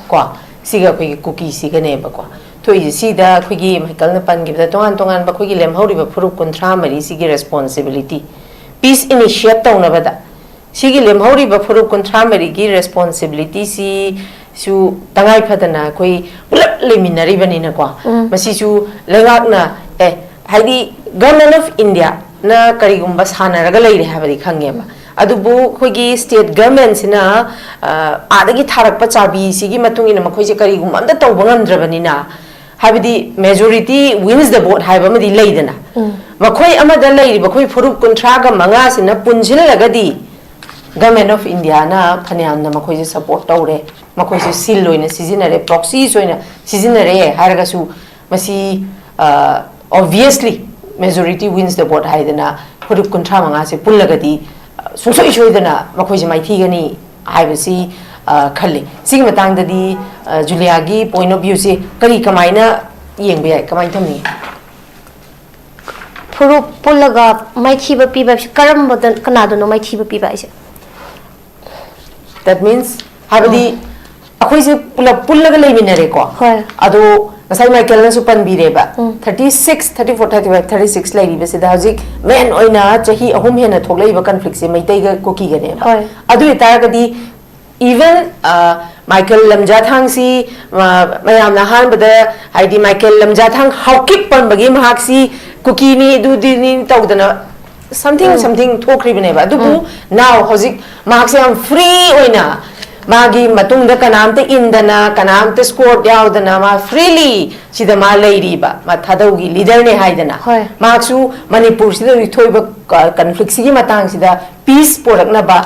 ꯀꯣ, ꯁꯤꯒ ꯑꯩꯈꯣꯏꯒꯤ ꯀꯨꯀꯤꯁꯤꯒꯅꯦꯕꯀꯣ ꯊꯣꯛꯏꯁꯦ꯫ ꯁꯤꯗ ꯑꯩꯈꯣꯏꯒꯤ ꯃꯥꯏꯀꯦꯜꯅ ꯄꯟꯈꯤꯕꯗ ꯇꯣꯉꯥꯟ ꯇꯣꯉꯥꯟꯕ ꯑꯩꯈꯣꯏꯒꯤ ꯂꯦꯝꯍꯧꯔꯤꯕ ꯐꯨꯔꯨꯞ ꯀꯨꯟꯊ꯭ꯔꯥ ꯃꯔꯤꯁꯤꯒꯤ ꯔꯦꯁꯄꯣꯟꯁꯤꯕꯤꯂꯤꯇꯤ, ꯄꯤꯁ ꯏꯅꯤꯁꯤꯌꯦꯠ ꯇꯧꯅꯕꯗ ꯁꯤꯒꯤ ꯂꯦꯝꯍꯧꯔꯤꯕ ꯐꯨꯔꯨꯞ ꯀꯨꯟꯊ꯭ꯔꯥ ꯃꯔꯤꯒꯤ ꯔꯦꯁꯄꯣꯟꯁꯤꯕꯤꯂꯤꯇꯤꯁꯤꯁꯨ ꯇꯉꯥꯏ ꯐꯗꯅ ꯑꯩꯈꯣꯏ ꯄꯨꯂꯞ ꯂꯩꯃꯤꯟꯅꯔꯤꯕꯅꯤꯅꯀꯣ, ꯎꯝ꯫ ꯃꯁꯤꯁꯨ ꯂꯩꯉꯥꯛꯅ, ꯑꯦ, ꯍꯥꯏꯗꯤ ꯒꯚꯔꯟꯃꯦꯟ ꯑꯣꯐ ꯏꯟꯗꯤꯌꯥꯅ ꯀꯔꯤꯒꯨꯝꯕ ꯁꯥꯟꯅꯔꯒ ꯂꯩꯔꯦ ꯍꯥꯏꯕꯗꯤ ꯈꯪꯉꯦꯕ, ꯑꯗꯨꯕꯨ ꯑꯩꯈꯣꯏꯒꯤ ꯁ꯭ꯇꯦꯠ ꯒꯚꯔꯟꯃꯦꯟꯁꯤꯅ, ꯑ, ꯑꯥꯗꯒꯤ ꯊꯥꯔꯛꯄ ꯆꯥꯕꯤꯁꯤꯒꯤ ꯃꯇꯨꯡ ꯏꯟꯅ ꯃꯈꯣꯏꯁꯦ ꯀꯔꯤꯒꯨꯝꯕ ꯑꯝꯇ ꯇꯧꯕ ꯉꯝꯗ꯭ꯔꯕꯅꯤꯅ, ꯍꯥꯏꯕꯗꯤ majority wins the vote ꯍꯥꯏꯕ ꯑꯃꯗꯤ ꯂꯩꯗꯅ, ꯎꯝ꯫ ꯃꯈꯣꯏ ꯑꯃꯗ ꯂꯩꯔꯤꯕ ꯑꯩꯈꯣꯏ ꯐꯨꯔꯨꯞ ꯀꯨꯟꯊ꯭ꯔꯥꯒ ꯃꯉꯥꯁꯤꯅ ꯄꯨꯟꯁꯤꯜꯂꯒꯗꯤ ꯒꯚꯔꯟꯃꯦꯟ ꯑꯣꯐ ꯏꯟꯗꯤꯌꯥꯅ ꯐꯅꯌꯥꯝꯅ ꯃꯈꯣꯏꯁꯦ ꯁꯄꯣꯔꯠ ꯇꯧꯔꯦ, ꯃꯈꯣꯏꯁꯦ ꯁꯤꯜ ꯑꯣꯏꯅ ꯁꯤꯖꯤꯟꯅꯔꯦ, ꯄ꯭ꯔꯣꯛꯁꯤꯁ ꯑꯣꯏꯅ ꯁꯤꯖꯤꯟꯅꯔꯦ ꯍꯥꯏꯔꯒꯁꯨ, ꯃꯁꯤ ꯑꯣꯕꯚꯤꯌꯁꯂꯤ majority wins the vote ꯍꯥꯏꯗꯅ ꯐꯨꯔꯨꯞ ꯀꯨꯟꯊ꯭ꯔꯥ ꯃꯉꯥꯁꯦ ꯄꯨꯜꯂꯒꯗꯤ, ꯑ, ꯁꯨꯡꯁꯣꯏ ꯁꯣꯏꯗꯅ ꯃꯈꯣꯏꯁꯦ ꯃꯥꯏꯊꯤꯒꯅꯤ ꯍꯥꯏꯕꯁꯤ, ꯑ, ꯈꯜꯂꯤ꯫ ꯁꯤꯒꯤ ꯃꯇꯥꯡꯗꯗꯤ, ꯑ, ꯖꯨꯂꯤꯌꯥꯒꯤ ꯄꯣꯏꯟ ꯑꯣꯐ ꯚ꯭ꯌꯨꯁꯦ ꯀꯔꯤ, ꯀꯃꯥꯏꯅ ꯌꯦꯡꯕ ꯌꯥꯏ, ꯀꯃꯥꯏꯅ ꯊꯝꯅꯤꯡꯉꯤ? ꯐꯨꯔꯨꯞ ꯄꯨꯜꯂꯒ ꯃꯥꯏꯊꯤꯕ ꯄꯤꯕ ꯍꯥꯏꯕꯁꯤ ꯀꯔꯝꯕꯗ, ꯀꯅꯥꯗꯅꯣ ꯃꯥꯏꯊꯤꯕ ꯄꯤꯕ ꯍꯥꯏꯁꯦ? That means, ꯍꯥꯏꯕꯗꯤ ꯑꯩꯈꯣꯏꯁꯦ ꯄꯨꯂꯞ ꯄꯨꯜꯂꯒ ꯂꯩꯃꯤꯟꯅꯔꯦꯀꯣ꯫ ꯍꯣꯏ꯫ ꯑꯗꯣ ꯉꯁꯥꯏ ꯃꯥꯏꯀꯦꯜꯅꯁꯨ ꯄꯟꯕꯤꯔꯦꯕ, ꯎꯝ꯫ Thirty six, thirty four, thirty five, thirty six ꯂꯩꯔꯤꯕꯁꯤꯗ ꯍꯧꯖꯤꯛ ꯃꯦꯟ ꯑꯣꯏꯅ ꯆꯍꯤ ꯑꯍꯨꯝ ꯍꯦꯟꯅ ꯊꯣꯛꯂꯛꯏꯕ ꯀꯟꯐ꯭ꯂꯤꯛꯁꯦ ꯃꯩꯇꯩꯒ ꯀꯨꯀꯤꯒꯅꯦꯕ꯫ ꯍꯣꯏ꯫ ꯑꯗꯨ ꯑꯣꯏꯇꯥꯔꯒꯗꯤ ꯏꯚꯟ ꯃꯥꯏꯀꯦꯜ ꯂꯝꯖꯥꯊꯥꯡꯁꯤ, ꯑ, ꯃꯌꯥꯝꯅ ꯑꯍꯥꯟꯕꯗ, ꯍꯥꯏꯗꯤ ꯃꯥꯏꯀꯦꯜ ꯂꯝꯖꯥꯊꯥꯡ ꯍꯥꯎꯀꯤꯞ ꯄꯟꯕꯒꯤ ꯃꯍꯥꯛꯁꯤ ꯀꯨꯀꯤꯅꯤ ꯑꯗꯨꯗꯤꯅꯤ ꯇꯧꯗꯅ ꯁꯝꯊꯤꯡ ꯁꯝꯊꯤꯡ ꯊꯣꯛꯈ꯭ꯔꯤꯕꯅꯦꯕ꯫ ꯑꯗꯨꯕꯨ ꯅꯥꯎ ꯍꯧꯖꯤꯛ ꯃꯍꯥꯛꯁꯦ ꯌꯥꯝ ꯐ꯭ꯔꯤ ꯑꯣꯏꯅ ꯃꯥꯒꯤ ꯃꯇꯨꯡꯗ ꯀꯅꯥꯝꯇ ꯏꯟꯗꯅ, ꯀꯅꯥꯝꯇ ꯁ꯭ꯀꯣꯔꯠ ꯌꯥꯎꯗꯅ ꯃꯥ ꯐ꯭ꯔꯤꯂꯤ ꯁꯤꯗ ꯃꯥ ꯂꯩꯔꯤꯕ, ꯃꯥ ꯊꯥꯗꯧꯒꯤ ꯂꯤꯗꯔꯅꯦ ꯍꯥꯏꯗꯅ꯫ ꯍꯣꯏ꯫ ꯃꯍꯥꯛꯁꯨ ꯃꯅꯤꯄꯨꯔꯁꯤꯗ ꯍꯧꯖꯤꯛ ꯊꯣꯛꯏꯕ ꯀ-, ꯀꯟꯐ꯭ꯂꯤꯛꯁꯤꯒꯤ ꯃꯇꯥꯡꯁꯤꯗ ꯄꯤꯁ ꯄꯣꯔꯛꯅꯕ,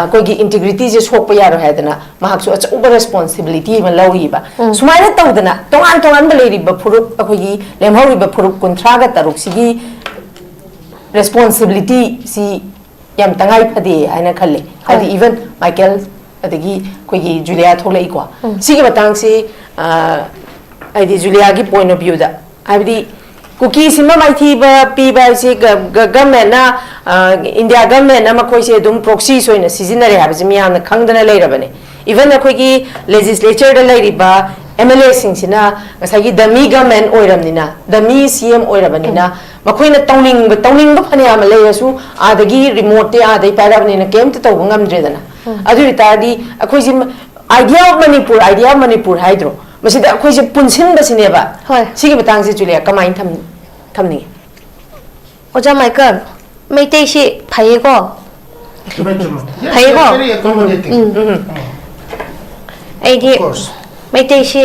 ꯑꯩꯈꯣꯏꯒꯤ ꯏꯟꯇꯤꯒ꯭ꯔꯤꯇꯤꯁꯦ ꯁꯣꯛꯄ ꯌꯥꯔꯣꯏ ꯍꯥꯏꯗꯅ ꯃꯍꯥꯛꯁꯨ ꯑꯆꯧꯕ ꯔꯦꯁꯄꯣꯟꯁꯤꯕꯤꯂꯤꯇꯤ ꯑꯃ ꯂꯧꯔꯤꯕ꯫ ꯎꯝ꯫ ꯁꯨꯃꯥꯏꯅ ꯇꯧꯗꯅ ꯇꯣꯉꯥꯟ ꯇꯣꯉꯥꯟꯕ ꯂꯩꯔꯤꯕ ꯐꯨꯔꯨꯞ, ꯑꯩꯈꯣꯏꯒꯤ ꯂꯦꯝꯍꯧꯔꯤꯕ ꯐꯨꯔꯨꯞ ꯀꯨꯟꯊ꯭ꯔꯥꯒ ꯇꯔꯨꯛꯁꯤꯒꯤ ꯔꯦꯁꯄꯣꯟꯁꯤꯕꯤꯂꯤꯇꯤꯁꯤ ꯌꯥꯝ ꯇꯉꯥꯏ ꯐꯗꯦ ꯍꯥꯏꯅ ꯈꯜꯂꯦ꯫ ꯍꯥꯏꯗꯤ, ꯍꯣꯏ꯫ ꯏꯚꯟ ꯃꯥꯏꯀꯦꯜ, ꯑꯗꯒꯤ ꯑꯩꯈꯣꯏꯒꯤ ꯖꯨꯂꯤꯌꯥ ꯊꯣꯛꯂꯛꯏꯀꯣ꯫ ꯎꯝ꯫ ꯁꯤꯒꯤ ꯃꯇꯥꯡꯁꯤ, ꯑ, ꯍꯥꯏꯗꯤ, ꯖꯨꯂꯤꯌꯥꯒꯤ ꯄꯣꯏꯟ ꯑꯣꯐ ꯚ꯭ꯌꯨꯗ, ꯍꯥꯏꯕꯗꯤ, ꯀꯨꯀꯤꯁꯤꯃ ꯃꯥꯏꯊꯤꯕ ꯄꯤꯕ ꯍꯥꯏꯁꯤ ꯒ-, ꯒ-, ꯒꯚꯔꯟꯃꯦꯟꯅ, ꯑ, ꯏꯟꯗꯤꯌꯥ ꯒꯚꯔꯟꯃꯦꯟꯅ ꯃꯈꯣꯏꯁꯦ ꯑꯗꯨꯝ ꯄ꯭ꯔꯣꯛꯁꯤꯁ ꯑꯣꯏꯅ ꯁꯤꯖꯤꯟꯅꯔꯦ ꯍꯥꯏꯕꯁꯤ ꯃꯤꯌꯥꯝꯅ ꯈꯪꯗꯅ ꯂꯩꯔꯕꯅꯦ꯫ ꯏꯚꯟ ꯑꯩꯈꯣꯏꯒꯤ ꯂꯦꯖꯤꯁꯂꯦꯆꯔꯗ ꯂꯩꯔꯤꯕ ꯑꯦꯝ ꯑꯦꯜ ꯑꯦꯁꯤꯡꯁꯤꯅ ꯉꯁꯥꯏꯒꯤ ꯗꯃꯤ ꯒꯚꯔꯟꯃꯦꯟ ꯑꯣꯏꯔꯕꯅꯤꯅ, ꯗꯃꯤ ꯁꯤ ꯑꯦꯝ ꯑꯣꯏꯔꯕꯅꯤꯅ, ꯎꯝ꯫ ꯃꯈꯣꯏꯅ ꯇꯧꯅꯤꯡꯕ, ꯇꯧꯅꯤꯡꯕ ꯐꯅꯌꯥꯝ ꯂꯩꯔꯁꯨ, ꯑꯥꯗꯒꯤ ꯔꯤꯃꯣꯠꯇꯤ ꯑꯥꯗꯩ ꯄꯥꯏꯔꯛꯑꯕꯅꯤꯅ ꯀꯩꯝꯇ ꯇꯧꯕ ꯉꯝꯗ꯭ꯔꯦꯗꯅ꯫ ꯎꯝ꯫ ꯑꯗꯨ ꯑꯣꯏꯇꯥꯔꯗꯤ ꯑꯩꯈꯣꯏꯁꯤ ꯃ-, idea of Manipur, idea of Manipur ꯍꯥꯏꯗ꯭ꯔꯣ? ꯃꯁꯤꯗ ꯑꯩꯈꯣꯏꯁꯦ ꯄꯨꯟꯁꯤꯟꯕꯁꯤꯅꯦꯕ꯫ ꯍꯣꯏ꯫ ꯁꯤꯒꯤ ꯃꯇꯥꯡꯁꯦ ꯖꯨꯂꯤꯌꯥ ꯀꯃꯥꯏꯅ ꯊꯝ-, ꯊꯝꯅꯤꯡꯉꯤ? ꯑꯣꯖꯥ ꯃꯥꯏꯀꯜ, ꯃꯩꯇꯩꯁꯤ ꯐꯩꯌꯦꯀꯣ? ꯆꯨꯝꯃꯦ, ꯆꯨꯝꯃꯦ꯫ Yes, ꯐꯩꯌꯦꯀꯣ? Very accommodating. ꯎꯝ꯫ ꯎꯝ꯫ ꯑꯩꯗꯤ Of course. ꯃꯩꯇꯩꯁꯤ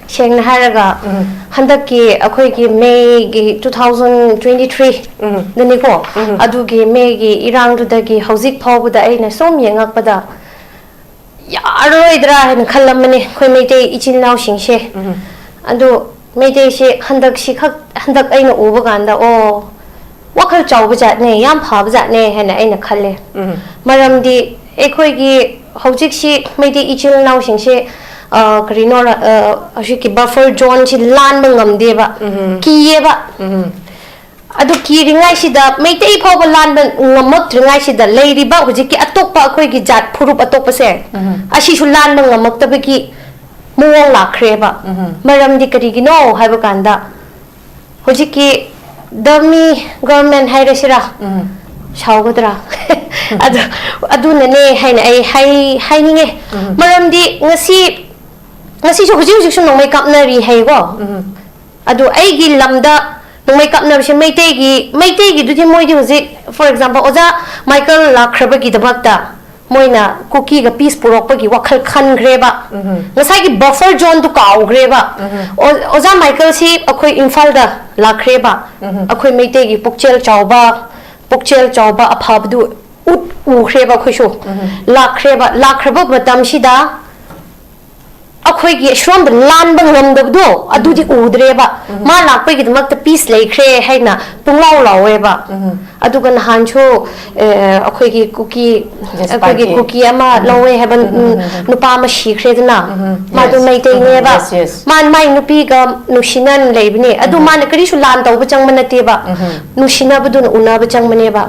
ꯁꯦꯡꯅ ꯍꯥꯏꯔꯒ, ꯎꯝ꯫ ꯍꯟꯗꯛꯀꯤ ꯑꯩꯈꯣꯏꯒꯤ ꯃꯦꯒꯤ two thousand twenty three ꯎꯝ꯫ ꯗꯅꯤꯀꯣ, ꯎꯝ꯫ ꯑꯗꯨꯒꯤ ꯃꯦꯒꯤ ꯏꯔꯥꯡꯗꯨꯗꯒꯤ ꯍꯧꯖꯤꯛ ꯐꯥꯎꯕꯗ ꯑꯩꯅ ꯁꯨꯝ ꯌꯦꯡꯉꯛꯄꯗ ꯌꯥꯔꯔꯣꯏꯗ꯭ꯔꯥ ꯍꯥꯏꯅ ꯈꯜꯂꯝꯕꯅꯦ ꯑꯩꯈꯣꯏ ꯃꯩꯇꯩ ꯏꯆꯤꯜ ꯏꯅꯥꯎꯁꯤꯡꯁꯦ꯫ ꯎꯝ꯫ ꯑꯗꯨ ꯃꯩꯇꯩꯁꯦ ꯍꯟꯗꯛꯁꯤ ꯈꯛ, ꯍꯟꯗꯛ ꯑꯩꯅ ꯎꯕ ꯀꯥꯟꯗ, ꯑꯣ, ꯋꯥꯈꯜ ꯆꯥꯎꯕ ꯖꯥꯠꯅꯦ, ꯌꯥꯝ ꯐꯕ ꯖꯥꯠꯅꯦ ꯍꯥꯏꯅ ꯑꯩꯅ ꯈꯜꯂꯦ꯫ ꯎꯝ꯫ ꯃꯔꯝꯗꯤ ꯑꯩꯈꯣꯏꯒꯤ ꯍꯧꯖꯤꯛꯁꯤ ꯃꯩꯇꯩ ꯏꯆꯤꯜ ꯏꯅꯥꯎꯁꯤꯡꯁꯦ, ꯑ, ꯀꯔꯤꯅꯣ, ꯑ, ꯍꯧꯖꯤꯛꯀꯤ ꯕꯐꯔ ꯖꯣꯟꯁꯤ ꯂꯥꯟꯕ ꯉꯝꯗꯦꯕ, ꯎꯝ꯫ ꯀꯤꯌꯦꯕ꯫ ꯎꯝ꯫ ꯑꯗꯨ ꯀꯤꯔꯤꯉꯩꯁꯤꯗ ꯃꯩꯇꯩ ꯐꯥꯎꯕ ꯂꯥꯟꯕ ꯉꯝꯃꯛꯇ꯭ꯔꯤꯉꯩꯁꯤꯗ ꯂꯩꯔꯤꯕ ꯍꯧꯖꯤꯛꯀꯤ ꯑꯇꯣꯞꯄ ꯑꯩꯈꯣꯏꯒꯤ ꯖꯥꯠ ꯐꯨꯔꯨꯞ ꯑꯇꯣꯞꯄꯁꯦ, ꯎꯝ꯫ ꯑꯁꯤꯁꯨ ꯂꯥꯟꯕ ꯉꯝꯃꯛꯇꯕꯒꯤ ꯃꯑꯣꯡ ꯂꯥꯛꯈ꯭ꯔꯦꯕ꯫ ꯎꯝ꯫ ꯃꯔꯝꯗꯤ ꯀꯔꯤꯒꯤꯅꯣ ꯍꯥꯏꯕ ꯀꯥꯟꯗ, ꯍꯧꯖꯤꯛꯀꯤ ꯗꯃꯤ ꯒꯚꯔꯟꯃꯦꯟ ꯍꯥꯏꯔꯁꯤꯔꯥ? ꯎꯝ꯫ ꯁꯥꯎꯒꯗ꯭ꯔꯥ? ꯑꯗꯨ, ꯑꯗꯨꯅꯅꯦ ꯍꯥꯏꯅ ꯑꯩ ꯍꯥꯏ-, ꯍꯥꯏꯅꯤꯡꯉꯦ꯫ ꯎꯝ꯫ ꯃꯔꯝꯗꯤ ꯉꯁꯤ, ꯉꯁꯤꯁꯨ ꯍꯧꯖꯤꯛ ꯍꯧꯖꯤꯛꯁꯨ ꯅꯣꯡꯃꯩ ꯀꯥꯞꯅꯔꯤ ꯍꯥꯏꯀꯣ꯫ ꯎꯝ꯫ ꯑꯗꯨ ꯑꯩꯒꯤ ꯂꯝꯗ ꯅꯣꯡꯃꯩ ꯀꯥꯞꯅꯕꯁꯦ ꯃꯩꯇꯩꯒꯤ, ꯃꯩꯇꯩꯒꯤꯗꯨꯗꯤ ꯃꯣꯏꯗꯤ ꯍꯧꯖꯤꯛ, for example, ꯑꯣꯖꯥ ꯃꯥꯏꯀꯜ ꯂꯥꯛꯈ꯭ꯔꯕꯒꯤꯗꯃꯛꯇ ꯃꯣꯏꯅ ꯀꯨꯀꯤꯒ ꯄꯤꯁ ꯄꯨꯔꯛꯄꯒꯤ ꯋꯥꯈꯜ ꯈꯟꯈ꯭ꯔꯦꯕ꯫ ꯎꯝ꯫ ꯉꯁꯥꯏꯒꯤ ꯕꯐꯔ ꯖꯣꯟꯗꯨ ꯀꯥꯎꯈ꯭ꯔꯦꯕ꯫ ꯎꯝ꯫ ꯑꯣ-, ꯑꯣꯖꯥ ꯃꯥꯏꯀꯜꯁꯤ ꯑꯩꯈꯣꯏ ꯏꯝꯐꯥꯜꯗ ꯂꯥꯛꯈ꯭ꯔꯦꯕ꯫ ꯎꯝ꯫ ꯑꯩꯈꯣꯏ ꯃꯩꯇꯩꯒꯤ ꯄꯨꯛꯆꯦꯜ ꯆꯥꯎꯕ, ꯄꯨꯛꯆꯦꯜ ꯆꯥꯎꯕ ꯑꯐꯕꯗꯨ ꯎꯠ ꯎꯈ꯭ꯔꯦꯕ ꯑꯩꯈꯣꯏꯁꯨ꯫ ꯂꯥꯛꯈ꯭ꯔꯦꯕ꯫ ꯂꯥꯛꯈ꯭ꯔꯕ ꯃꯇꯝꯁꯤꯗ ꯑꯩꯈꯣꯏꯒꯤ ꯑꯁꯣꯝꯗ ꯂꯥꯟꯕ ꯉꯝꯗꯕꯗꯣ ꯑꯗꯨꯗꯤ ꯎꯗ꯭ꯔꯦꯕ꯫ ꯃꯥ ꯂꯥꯛꯄꯒꯤꯗꯃꯛꯇ ꯄꯤꯁ ꯂꯩꯈ꯭ꯔꯦ ꯍꯥꯏꯅ ꯄꯨꯡꯂꯥꯎ ꯂꯥꯎꯋꯦꯕ꯫ ꯑꯗꯨꯒ ꯅꯍꯥꯟꯁꯨ ꯑꯦ, ꯑꯩꯈꯣꯏꯒꯤ ꯀꯨꯀꯤ, Yes, ꯑꯩꯈꯣꯏꯒꯤ party. ꯀꯨꯀꯤ ꯑꯃ ꯂꯧꯋꯦ ꯍꯥꯏꯕ, ꯎꯝ, ꯅꯨꯄꯥ ꯑꯃ ꯁꯤꯈ꯭ꯔꯦꯗꯅ꯫ ꯃꯥꯗꯣ Yes. ꯃꯩꯇꯩꯅꯦꯕ꯫ Yes, yes. ꯃꯥ ꯃꯥꯏ ꯅꯨꯄꯤꯒ ꯅꯨꯡꯁꯤꯅꯅ ꯂꯩꯕꯅꯦ ꯑꯗꯨ꯫ ꯃꯥꯅ ꯀꯔꯤꯁꯨ ꯂꯥꯟ ꯇꯧꯕ ꯆꯪꯕ ꯅꯠꯇꯦꯕ꯫ ꯅꯨꯡꯁꯤꯅꯕꯗꯨꯅ ꯎꯅꯕ ꯆꯪꯕꯅꯦꯕ꯫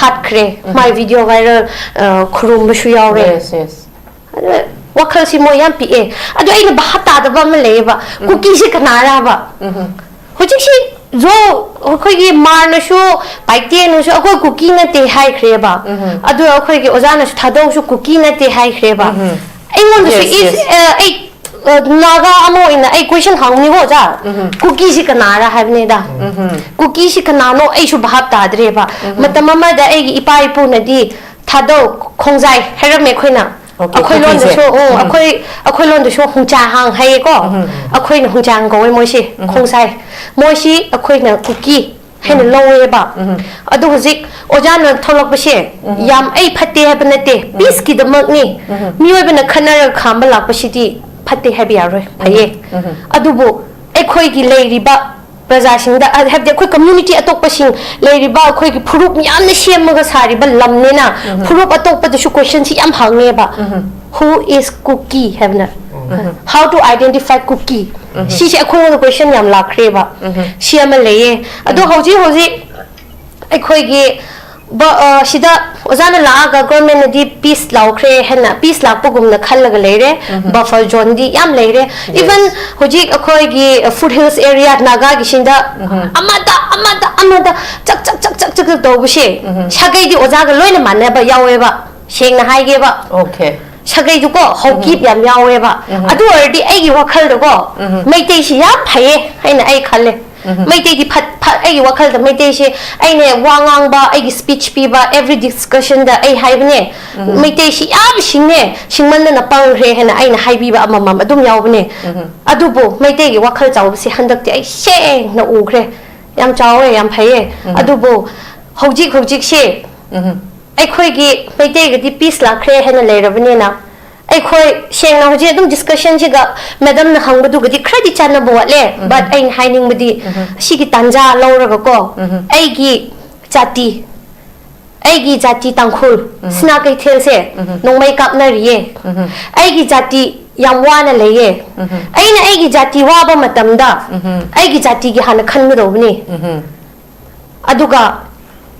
ꯍꯥꯠꯈ꯭ꯔꯦ꯫ ꯃꯥꯏ ꯚꯤꯗꯤꯑꯣ ꯚꯥꯏꯔꯦꯜ ꯈꯨꯔꯨꯝꯕꯁꯨ ꯌꯥꯎꯔꯦ꯫ Yes, yes. ꯑꯗꯨ ꯋꯥꯈꯜꯁꯤ ꯃꯣꯏ ꯌꯥꯝ ꯄꯤꯛꯑꯦ꯫ ꯑꯗꯣ ꯑꯩꯅ ꯚꯥꯞ ꯇꯥꯗꯕ ꯑꯃ ꯂꯩꯌꯦꯕ꯫ ꯀꯨꯀꯤꯁꯦ ꯀꯅꯥꯔꯕ? ꯍꯧꯖꯤꯛꯁꯤ ꯖꯣ ꯑꯩꯈꯣꯏꯒꯤ ꯃꯥꯔꯅꯁꯨ ꯄꯥꯏꯇꯦꯅꯁꯨ ꯑꯩꯈꯣꯏ ꯀꯨꯀꯤ ꯅꯠꯇꯦ ꯍꯥꯏꯈ꯭ꯔꯦꯕ꯫ ꯑꯗꯨ ꯑꯩꯈꯣꯏꯒꯤ ꯑꯣꯖꯥꯅꯁꯨ ꯊꯥꯗꯧꯁꯨ ꯀꯨꯀꯤ ꯅꯠꯇꯦ ꯍꯥꯏꯈ꯭ꯔꯦꯕ꯫ ꯑꯩꯉꯣꯟꯗꯁꯨ Yes, is, yes. ꯑ, ꯑꯩ ꯑ, ꯅꯥꯒꯥ ꯑꯃ ꯑꯣꯏꯅ ꯑꯩ ꯀꯣꯏꯁꯟ ꯍꯪꯅꯤꯀꯣ ꯑꯣꯖꯥ꯫ ꯀꯨꯀꯤꯁꯤ ꯀꯅꯥꯔ ꯍꯥꯏꯕꯅꯤꯗ꯫ ꯀꯨꯀꯤꯁꯤ ꯀꯅꯥꯅꯣ ꯑꯩꯁꯨ ꯚꯥꯞ ꯇꯥꯗ꯭ꯔꯦꯕ꯫ ꯃꯇꯝ ꯑꯃꯗ ꯑꯩꯒꯤ ꯏꯄꯥ ꯏꯄꯨꯅꯗꯤ ꯊꯥꯗꯧ ꯈꯣꯡꯖꯥꯏ ꯍꯥꯏꯔꯝꯃꯦ ꯑꯩꯈꯣꯏꯅ꯫ Okay, ꯑꯩꯈꯣꯏ ꯀꯨꯀꯤꯁꯦ꯫ ꯂꯣꯟꯗꯁꯨ, ꯎꯝ, ꯑꯩꯈꯣꯏ ꯑꯩꯈꯣꯏ ꯂꯣꯟꯗꯁꯨ ꯍꯨꯡꯆꯥ ꯍꯥꯡ ꯍꯥꯏꯌꯦꯀꯣ꯫ ꯑꯩꯈꯣꯏꯅ ꯍꯨꯡꯆꯥꯡ ꯀꯧꯋꯦ ꯃꯣꯏꯁꯤ꯫ ꯈꯣꯡꯁꯥꯏ꯫ ꯃꯣꯏꯁꯤ ꯑꯩꯈꯣꯏꯅ ꯀꯨꯀꯤ ꯍꯥꯏꯅ ꯂꯧꯋꯦꯕ꯫ ꯑꯗꯣ ꯍꯧꯖꯤꯛ ꯑꯣꯖꯥꯅ ꯊꯣꯛꯂꯛꯄꯁꯦ ꯌꯥꯝ ꯑꯩ ꯐꯠꯇꯦ ꯍꯥꯏꯕ ꯅꯠꯇꯦ꯫ ꯄꯤꯁꯀꯤꯗꯃꯛꯅꯤ꯫ ꯃꯤꯑꯣꯏꯕꯅ ꯈꯠꯅꯔꯒ ꯈꯥꯝꯕ ꯂꯥꯛꯄꯁꯤꯗꯤ ꯐꯠꯇꯦ ꯍꯥꯏꯕ ꯌꯥꯔꯣꯏ꯫ ꯐꯩꯌꯦ꯫ ꯑꯗꯨꯕꯨ ꯑꯩꯈꯣꯏꯒꯤ ꯂꯩꯔꯤꯕ ꯄ꯭ꯔꯖꯥꯁꯤꯡꯗ, ꯍꯥꯏꯕꯗꯤ ꯑꯩꯈꯣꯏ ꯀꯝꯃ꯭ꯌꯨꯅꯤꯇꯤ ꯑꯇꯣꯞꯄꯁꯤꯡ ꯂꯩꯔꯤꯕ, ꯑꯩꯈꯣꯏꯒꯤ ꯐꯨꯔꯨꯞ ꯃꯌꯥꯝꯅ ꯁꯦꯝꯃꯒ ꯁꯥꯔꯤꯕ ꯂꯝꯅꯤꯅ, ꯐꯨꯔꯨꯞ ꯑꯇꯣꯞꯄꯗꯁꯨ ꯀꯣꯏꯁꯟꯁꯤ ꯌꯥꯝ ꯍꯪꯉꯦꯕ꯫ Who is Kuki ꯍꯥꯏꯕꯅ꯫ How to identify Kuki? ꯁꯤꯁꯦ ꯑꯩꯈꯣꯏꯉꯣꯟꯗ ꯀꯣꯏꯁꯟ ꯌꯥꯝ ꯂꯥꯛꯈ꯭ꯔꯦꯕ꯫ ꯁꯤ ꯑꯃ ꯂꯩꯌꯦ꯫ ꯑꯗꯣ ꯍꯧꯖꯤꯛ ꯍꯧꯖꯤꯛ ꯑꯩꯈꯣꯏꯒꯤ ꯕ-, ꯑ, ꯁꯤꯗ ꯑꯣꯖꯥꯅ ꯂꯥꯛꯑꯒ ꯒꯣꯔꯃꯦꯟꯅꯗꯤ ꯄꯤꯁ ꯂꯥꯎꯈ꯭ꯔꯦ ꯍꯥꯏꯅ, ꯄꯤꯁ ꯂꯥꯛꯄꯒꯨꯝꯅ ꯈꯜꯂꯒ ꯂꯩꯔꯦ꯫ ꯕꯐꯔ ꯖꯣꯟꯗꯤ ꯌꯥꯝ ꯂꯩꯔꯦ꯫ Even ꯍꯧꯖꯤꯛ ꯑꯩꯈꯣꯏꯒꯤ ꯐꯨꯠ ꯍꯤꯜꯁ ꯑꯦꯔꯤꯌꯥ ꯅꯥꯒꯥꯒꯤꯁꯤꯡꯗ ꯑꯃꯗ ꯑꯃꯗ ꯑꯃꯗ ꯆꯛ ꯆꯛ ꯆꯛ ꯆꯛ ꯆꯛ ꯇꯧꯕꯁꯦ ꯁꯥꯒꯩꯗꯤ ꯑꯣꯖꯥꯒ ꯂꯣꯏꯅ ꯃꯥꯟꯅꯕ ꯌꯥꯎꯋꯦꯕ꯫ ꯁꯦꯡꯅ ꯍꯥꯏꯒꯦꯕ꯫ Okay. ꯁꯥꯒꯩꯗꯨꯀꯣ ꯍꯧꯀꯤꯞ ꯌꯥꯝ ꯌꯥꯎꯋꯦꯕ꯫ ꯑꯗꯨ ꯑꯣꯏꯔꯗꯤ ꯑꯩꯒꯤ ꯋꯥꯈꯜꯗꯀꯣ ꯃꯩꯇꯩꯁꯤ ꯌꯥꯝ ꯐꯩꯌꯦ ꯍꯥꯏꯅ ꯑꯩ ꯈꯜꯂꯦ꯫ ꯃꯩꯇꯩꯗꯤ ꯐꯠ-, ꯐꯠ-, ꯑꯩꯒꯤ ꯋꯥꯈꯜꯗ ꯃꯩꯇꯩꯁꯦ, ꯑꯩꯅ ꯋꯥ ꯉꯥꯡꯕ, ꯑꯩꯒꯤ ꯁ꯭ꯄꯤꯆ ꯄꯤꯕ, every discussionꯗ ꯑꯩ ꯍꯥꯏꯕꯅꯦ, ꯃꯩꯇꯩꯁꯤ ꯌꯥꯝ ꯁꯤꯡꯉꯦ, ꯁꯤꯡꯃꯟꯗꯅ ꯄꯪꯈ꯭ꯔꯦ ꯍꯥꯏꯅ ꯑꯩꯅ ꯍꯥꯏꯕꯤꯕ ꯑꯃꯃꯝ ꯑꯗꯨꯝ ꯌꯥꯎꯕꯅꯦ꯫ ꯑꯗꯨꯕꯨ ꯃꯩꯇꯩꯒꯤ ꯋꯥꯈꯜ ꯆꯥꯎꯕꯁꯦ ꯍꯟꯗꯛꯇꯤ ꯑꯩ ꯁꯦꯡꯅ ꯎꯈ꯭ꯔꯦ꯫ ꯌꯥꯝ ꯆꯥꯎꯋꯦ, ꯌꯥꯝ ꯐꯩꯌꯦ꯫ ꯑꯗꯨꯕꯨ ꯍꯧꯖꯤꯛ ꯍꯧꯖꯤꯛꯁꯦ ꯑꯩꯈꯣꯏꯒꯤ ꯃꯩꯇꯩꯒꯗꯤ ꯄꯤꯁ ꯂꯥꯛꯈ꯭ꯔꯦ ꯍꯥꯏꯅ ꯂꯩꯔꯕꯅꯤꯅ, ꯑꯩꯈꯣꯏ ꯁꯦꯡꯅ ꯍꯧꯖꯤꯛ ꯑꯗꯨꯝ ꯗꯤꯁꯀꯁꯟꯁꯤꯒ ꯃꯦꯗꯝꯅ ꯍꯪꯕꯗꯨꯒꯗꯤ ꯈꯔꯗꯤ ꯆꯥꯟꯅꯕ ꯋꯥꯠꯂꯦ꯫ ꯕꯠ ꯑꯩꯅ ꯍꯥꯏꯅꯤꯡꯕꯗꯤ, ꯑꯁꯤꯒꯤ ꯇꯥꯟꯖꯥ ꯂꯧꯔꯒꯀꯣ, ꯑꯩꯒꯤ ꯖꯥꯇꯤ, ꯑꯩꯒꯤ ꯖꯥꯇꯤ ꯇꯥꯡꯈꯨꯜ, ꯁꯤꯅꯥ ꯀꯩꯊꯦꯜꯁꯦ ꯅꯣꯡꯃꯩ ꯀꯥꯞꯅꯔꯤꯌꯦ꯫ ꯑꯩꯒꯤ ꯖꯥꯇꯤ ꯌꯥꯝ ꯋꯥꯅ ꯂꯩꯌꯦ꯫ ꯑꯩꯅ ꯑꯩꯒꯤ ꯖꯥꯇꯤ ꯋꯥꯕ ꯃꯇꯝꯗ ꯑꯩꯒꯤ ꯖꯥꯇꯤꯒꯤ ꯍꯥꯟꯅ ꯈꯟꯒꯗꯧꯕꯅꯤ꯫ ꯑꯗꯨꯒ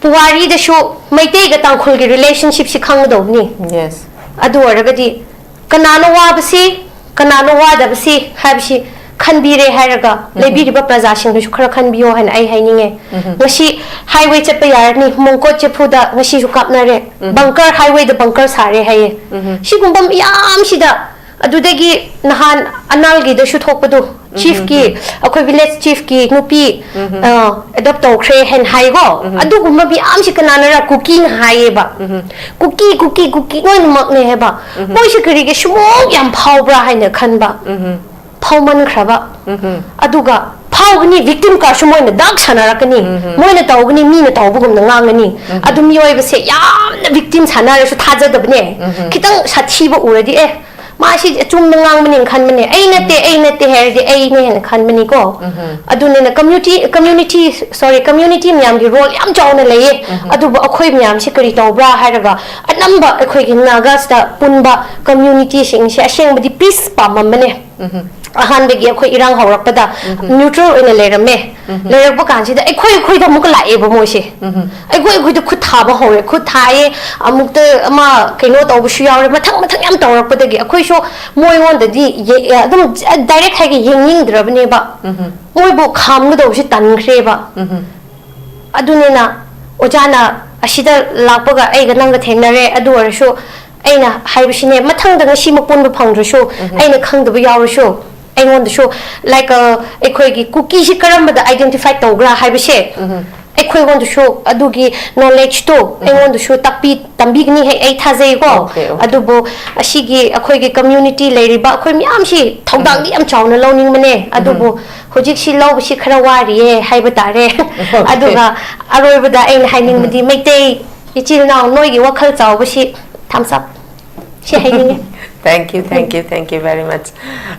ꯄꯨꯋꯥꯔꯤꯗꯁꯨ ꯃꯩꯇꯩꯒ ꯇꯥꯡꯈꯨꯜꯒꯤ ꯔꯤꯂꯦꯁꯟꯁꯤꯞꯁꯤ ꯈꯪꯒꯗꯧꯕꯅꯤ꯫ ꯌꯦꯁ꯫ ꯑꯗꯨ ꯑꯣꯏꯔꯒꯗꯤ ꯀꯅꯥꯅꯣ ꯋꯥꯕꯁꯤ, ꯀꯅꯥꯅꯣ ꯋꯥꯗꯕꯁꯤ ꯍꯥꯏꯕꯁꯤ ꯈꯟꯕꯤꯔꯦ ꯍꯥꯏꯔꯒ, ꯂꯩꯕꯤꯔꯤꯕ ꯄ꯭ꯔꯖꯥꯁꯤꯡꯗꯨꯁꯨ ꯈꯔ ꯈꯟꯕꯤꯌꯣ ꯍꯥꯏꯅ ꯑꯩ ꯍꯥꯏꯅꯤꯡꯉꯦ꯫ ꯉꯁꯤ ꯍꯥꯏꯋꯦ ꯆꯠꯄ ꯌꯥꯔꯅꯤ, ꯃꯣꯡꯀꯣꯠ ꯆꯦꯐꯨꯗ ꯉꯁꯤꯁꯨ ꯀꯥꯞꯅꯔꯦ, ꯕꯪꯀꯔ, ꯍꯥꯏꯋꯦꯗ ꯕꯪꯀꯔ ꯁꯥꯔꯦ ꯍꯥꯏꯌꯦ꯫ ꯁꯤꯒꯨꯝꯕ ꯃꯌꯥꯝꯁꯤꯗ, ꯑꯗꯨꯗꯒꯤ ꯅꯍꯥꯟ ꯑꯅꯥꯜꯒꯤꯗꯁꯨ ꯊꯣꯛꯄꯗꯨ, ꯆꯤꯐꯀꯤ, ꯑꯩꯈꯣꯏ ꯚꯤꯂꯦꯖ ꯆꯤꯐꯀꯤ ꯅꯨꯄꯤ ꯑꯦꯗꯣꯞ ꯇꯧꯈ꯭ꯔꯦ ꯍꯥꯏꯅ ꯍꯥꯏꯀꯣ꯫ ꯑꯗꯨꯒꯨꯝꯕ ꯃꯌꯥꯝꯁꯤ ꯀꯅꯥꯅꯔ? ꯀꯨꯀꯤꯅ ꯍꯥꯏꯌꯦꯕ꯫ ꯀꯨꯀꯤ, ꯀꯨꯀꯤ, ꯀꯨꯀꯤ ꯂꯣꯏꯅꯃꯛꯅꯦ ꯍꯥꯏꯕ꯫ ꯃꯣꯏꯁꯦ ꯀꯔꯤꯒꯤ ꯁꯨꯃꯣꯛ ꯌꯥꯝ ꯐꯥꯎꯕ꯭ꯔꯥ ꯍꯥꯏꯅ ꯈꯟꯕ꯫ ꯐꯥꯎꯃꯟꯈ꯭ꯔꯕ꯫ ꯑꯗꯨꯒ ꯐꯥꯎꯒꯅꯤ, ꯚꯤꯛꯇꯤꯝ ꯀꯥꯔꯗꯁꯨ ꯃꯣꯏꯅ ꯗꯥꯛ ꯁꯥꯟꯅꯔꯛꯀꯅꯤ꯫ ꯃꯣꯏꯅ ꯇꯧꯒꯅꯤ, ꯃꯤꯅ ꯇꯧꯕꯒꯨꯝꯅ ꯉꯥꯡꯒꯅꯤ꯫ ꯑꯗꯨ ꯃꯤꯑꯣꯏꯕꯁꯦ ꯌꯥꯝꯅ ꯚꯤꯛꯇꯤꯝ ꯁꯥꯟꯅꯔꯁꯨ ꯊꯥꯖꯗꯕꯅꯦ꯫ ꯈꯤꯇꯪ ꯁꯥꯊꯤꯕ ꯎꯔꯗꯤ, "ꯑꯦ, ꯃꯥꯁꯤ ꯑꯆꯨꯝꯕ ꯉꯥꯡꯕꯅꯦꯅ ꯈꯟꯕꯅꯦ, ꯑꯩ ꯅꯠꯇꯦ, ꯑꯩ ꯅꯠꯇꯦ ꯍꯥꯏꯔꯗꯤ ꯑꯩꯅꯦ ꯍꯥꯏꯅ ꯈꯟꯕꯅꯤꯀꯣ"꯫ ꯑꯗꯨꯅꯤꯅ ꯀꯝꯃ꯭ꯌꯨꯅꯤꯇꯤ, ꯀꯝꯃ꯭ꯌꯨꯅꯤꯇꯤ, ꯁꯣꯔꯤ, ꯀꯝꯃ꯭ꯌꯨꯅꯤꯇꯤ ꯃꯌꯥꯝꯒꯤ ꯔꯣꯜ ꯌꯥꯝ ꯆꯥꯎꯅ ꯂꯩꯌꯦ꯫ ꯑꯗꯨꯕꯨ ꯑꯩꯈꯣꯏ ꯃꯌꯥꯝꯁꯤ ꯀꯔꯤ ꯇꯧꯕ꯭ꯔꯥ ꯍꯥꯏꯔꯒ, ꯑꯅꯝꯕ ꯑꯩꯈꯣꯏꯒꯤ ꯅꯥꯒꯥꯁꯇ ꯄꯨꯟꯕ ꯀꯝꯃ꯭ꯌꯨꯅꯤꯇꯤꯁꯤꯡꯁꯦ ꯑꯁꯦꯡꯕꯗꯤ ꯄꯤꯁ ꯄꯥꯝꯃꯝꯕꯅꯦ꯫ ꯑꯍꯥꯟꯕꯒꯤ ꯑꯩꯈꯣꯏ ꯏꯔꯥꯡ ꯍꯧꯔꯛꯄꯗ ꯅ꯭ꯌꯨꯇ꯭ꯔꯦꯜ ꯑꯣꯏꯅ ꯂꯩꯔꯝꯃꯦ꯫ ꯂꯩꯔꯛꯄ ꯀꯥꯟꯁꯤꯗ ꯑꯩꯈꯣꯏ ꯑꯩꯈꯣꯏꯗ ꯑꯃꯨꯛꯀ ꯂꯥꯛꯑꯦꯕ ꯃꯣꯏꯁꯦ꯫ ꯑꯩꯈꯣꯏ ꯑꯩꯈꯣꯏꯗ ꯈꯨꯠ ꯊꯥꯕ ꯍꯧꯔꯦ꯫ ꯈꯨꯠ ꯊꯥꯏꯌꯦ, ꯑꯃꯨꯛꯇ ꯑꯃ ꯀꯩꯅꯣ ꯇꯧꯕꯁꯨ ꯌꯥꯎꯔꯦ꯫ ꯃꯊꯪ ꯃꯊꯪ ꯌꯥꯝ ꯇꯧꯔꯛꯄꯗꯒꯤ ꯑꯩꯈꯣꯏꯁꯨ ꯃꯣꯏꯉꯣꯟꯗꯗꯤ ꯌꯦ-, ꯑꯗꯨꯝ ꯗꯥꯏꯔꯦꯛ ꯍꯥꯏꯒꯦ, ꯌꯦꯡꯅꯤꯡꯗ꯭ꯔꯕꯅꯦꯕ꯫ ꯃꯣꯏꯕꯨ ꯈꯥꯝꯒꯗꯧꯕꯁꯦ ꯇꯟꯈ꯭ꯔꯦꯕ꯫ ꯑꯗꯨꯅꯤꯅ ꯑꯣꯖꯥꯅ ꯑꯁꯤꯗ ꯂꯥꯛꯄꯒ ꯑꯩꯒ ꯅꯪꯒ ꯊꯦꯡꯅꯔꯦ꯫ ꯑꯗꯨ ꯑꯣꯏꯔꯁꯨ ꯑꯩꯅ ꯍꯥꯏꯕꯁꯤꯅꯦ, ꯃꯊꯪꯗ ꯉꯁꯤꯃꯛ ꯄꯨꯟꯕ ꯐꯪꯗ꯭ꯔꯁꯨ, ꯑꯩꯅ ꯈꯪꯗꯕ ꯌꯥꯎꯔꯁꯨ, ꯑꯩꯉꯣꯟꯗꯁꯨ, ꯂꯥꯏꯛ, ꯑ, ꯑꯩꯈꯣꯏꯒꯤ ꯀꯨꯀꯤꯁꯤ ꯀꯔꯝꯕꯗ ꯑꯥꯏꯗꯦꯟꯇꯤꯐꯥꯏ ꯇꯧꯕ꯭ꯔꯥ ꯍꯥꯏꯕꯁꯦ, ꯑꯩꯈꯣꯏꯉꯣꯟꯗꯁꯨ ꯑꯗꯨꯒꯤ ꯅꯣꯂꯦꯖꯇꯣ ꯑꯩꯉꯣꯟꯗꯁꯨ ꯇꯥꯛꯄꯤ ꯇꯝꯕꯤꯒꯅꯤ ꯍꯥꯏ ꯑꯩ ꯊꯥꯖꯩꯀꯣ꯫ Okay, okay. ꯑꯗꯨꯕꯨ ꯑꯁꯤꯒꯤ ꯑꯩꯈꯣꯏꯒꯤ ꯀꯝꯃ꯭ꯌꯨꯅꯤꯇꯤ ꯂꯩꯔꯤꯕ ꯑꯩꯈꯣꯏ ꯃꯌꯥꯝꯁꯤ ꯊꯧꯗꯥꯡꯗꯤ ꯌꯥꯝ ꯆꯥꯎꯅ ꯂꯧꯅꯤꯡꯕꯅꯦ, ꯑꯗꯨꯕꯨ ꯍꯧꯖꯤꯛꯁꯤ ꯂꯧꯕꯁꯤ ꯈꯔ ꯋꯥꯔꯤꯌꯦ ꯍꯥꯏꯕ ꯇꯥꯔꯦ꯫ ꯑꯗꯨꯒ ꯑꯔꯣꯏꯕꯗ ꯑꯩꯅ ꯍꯥꯏꯅꯤꯡꯕꯗꯤ, ꯃꯩꯇꯩ ꯏꯆꯤꯜ ꯏꯅꯥꯎ ꯅꯣꯏꯒꯤ ꯋꯥꯈꯜ ꯆꯥꯎꯕꯁꯤ, thumbs up ꯁꯤ ꯍꯥꯏꯅꯤꯡꯉꯦ꯫ Thank you, thank you, thank you very much.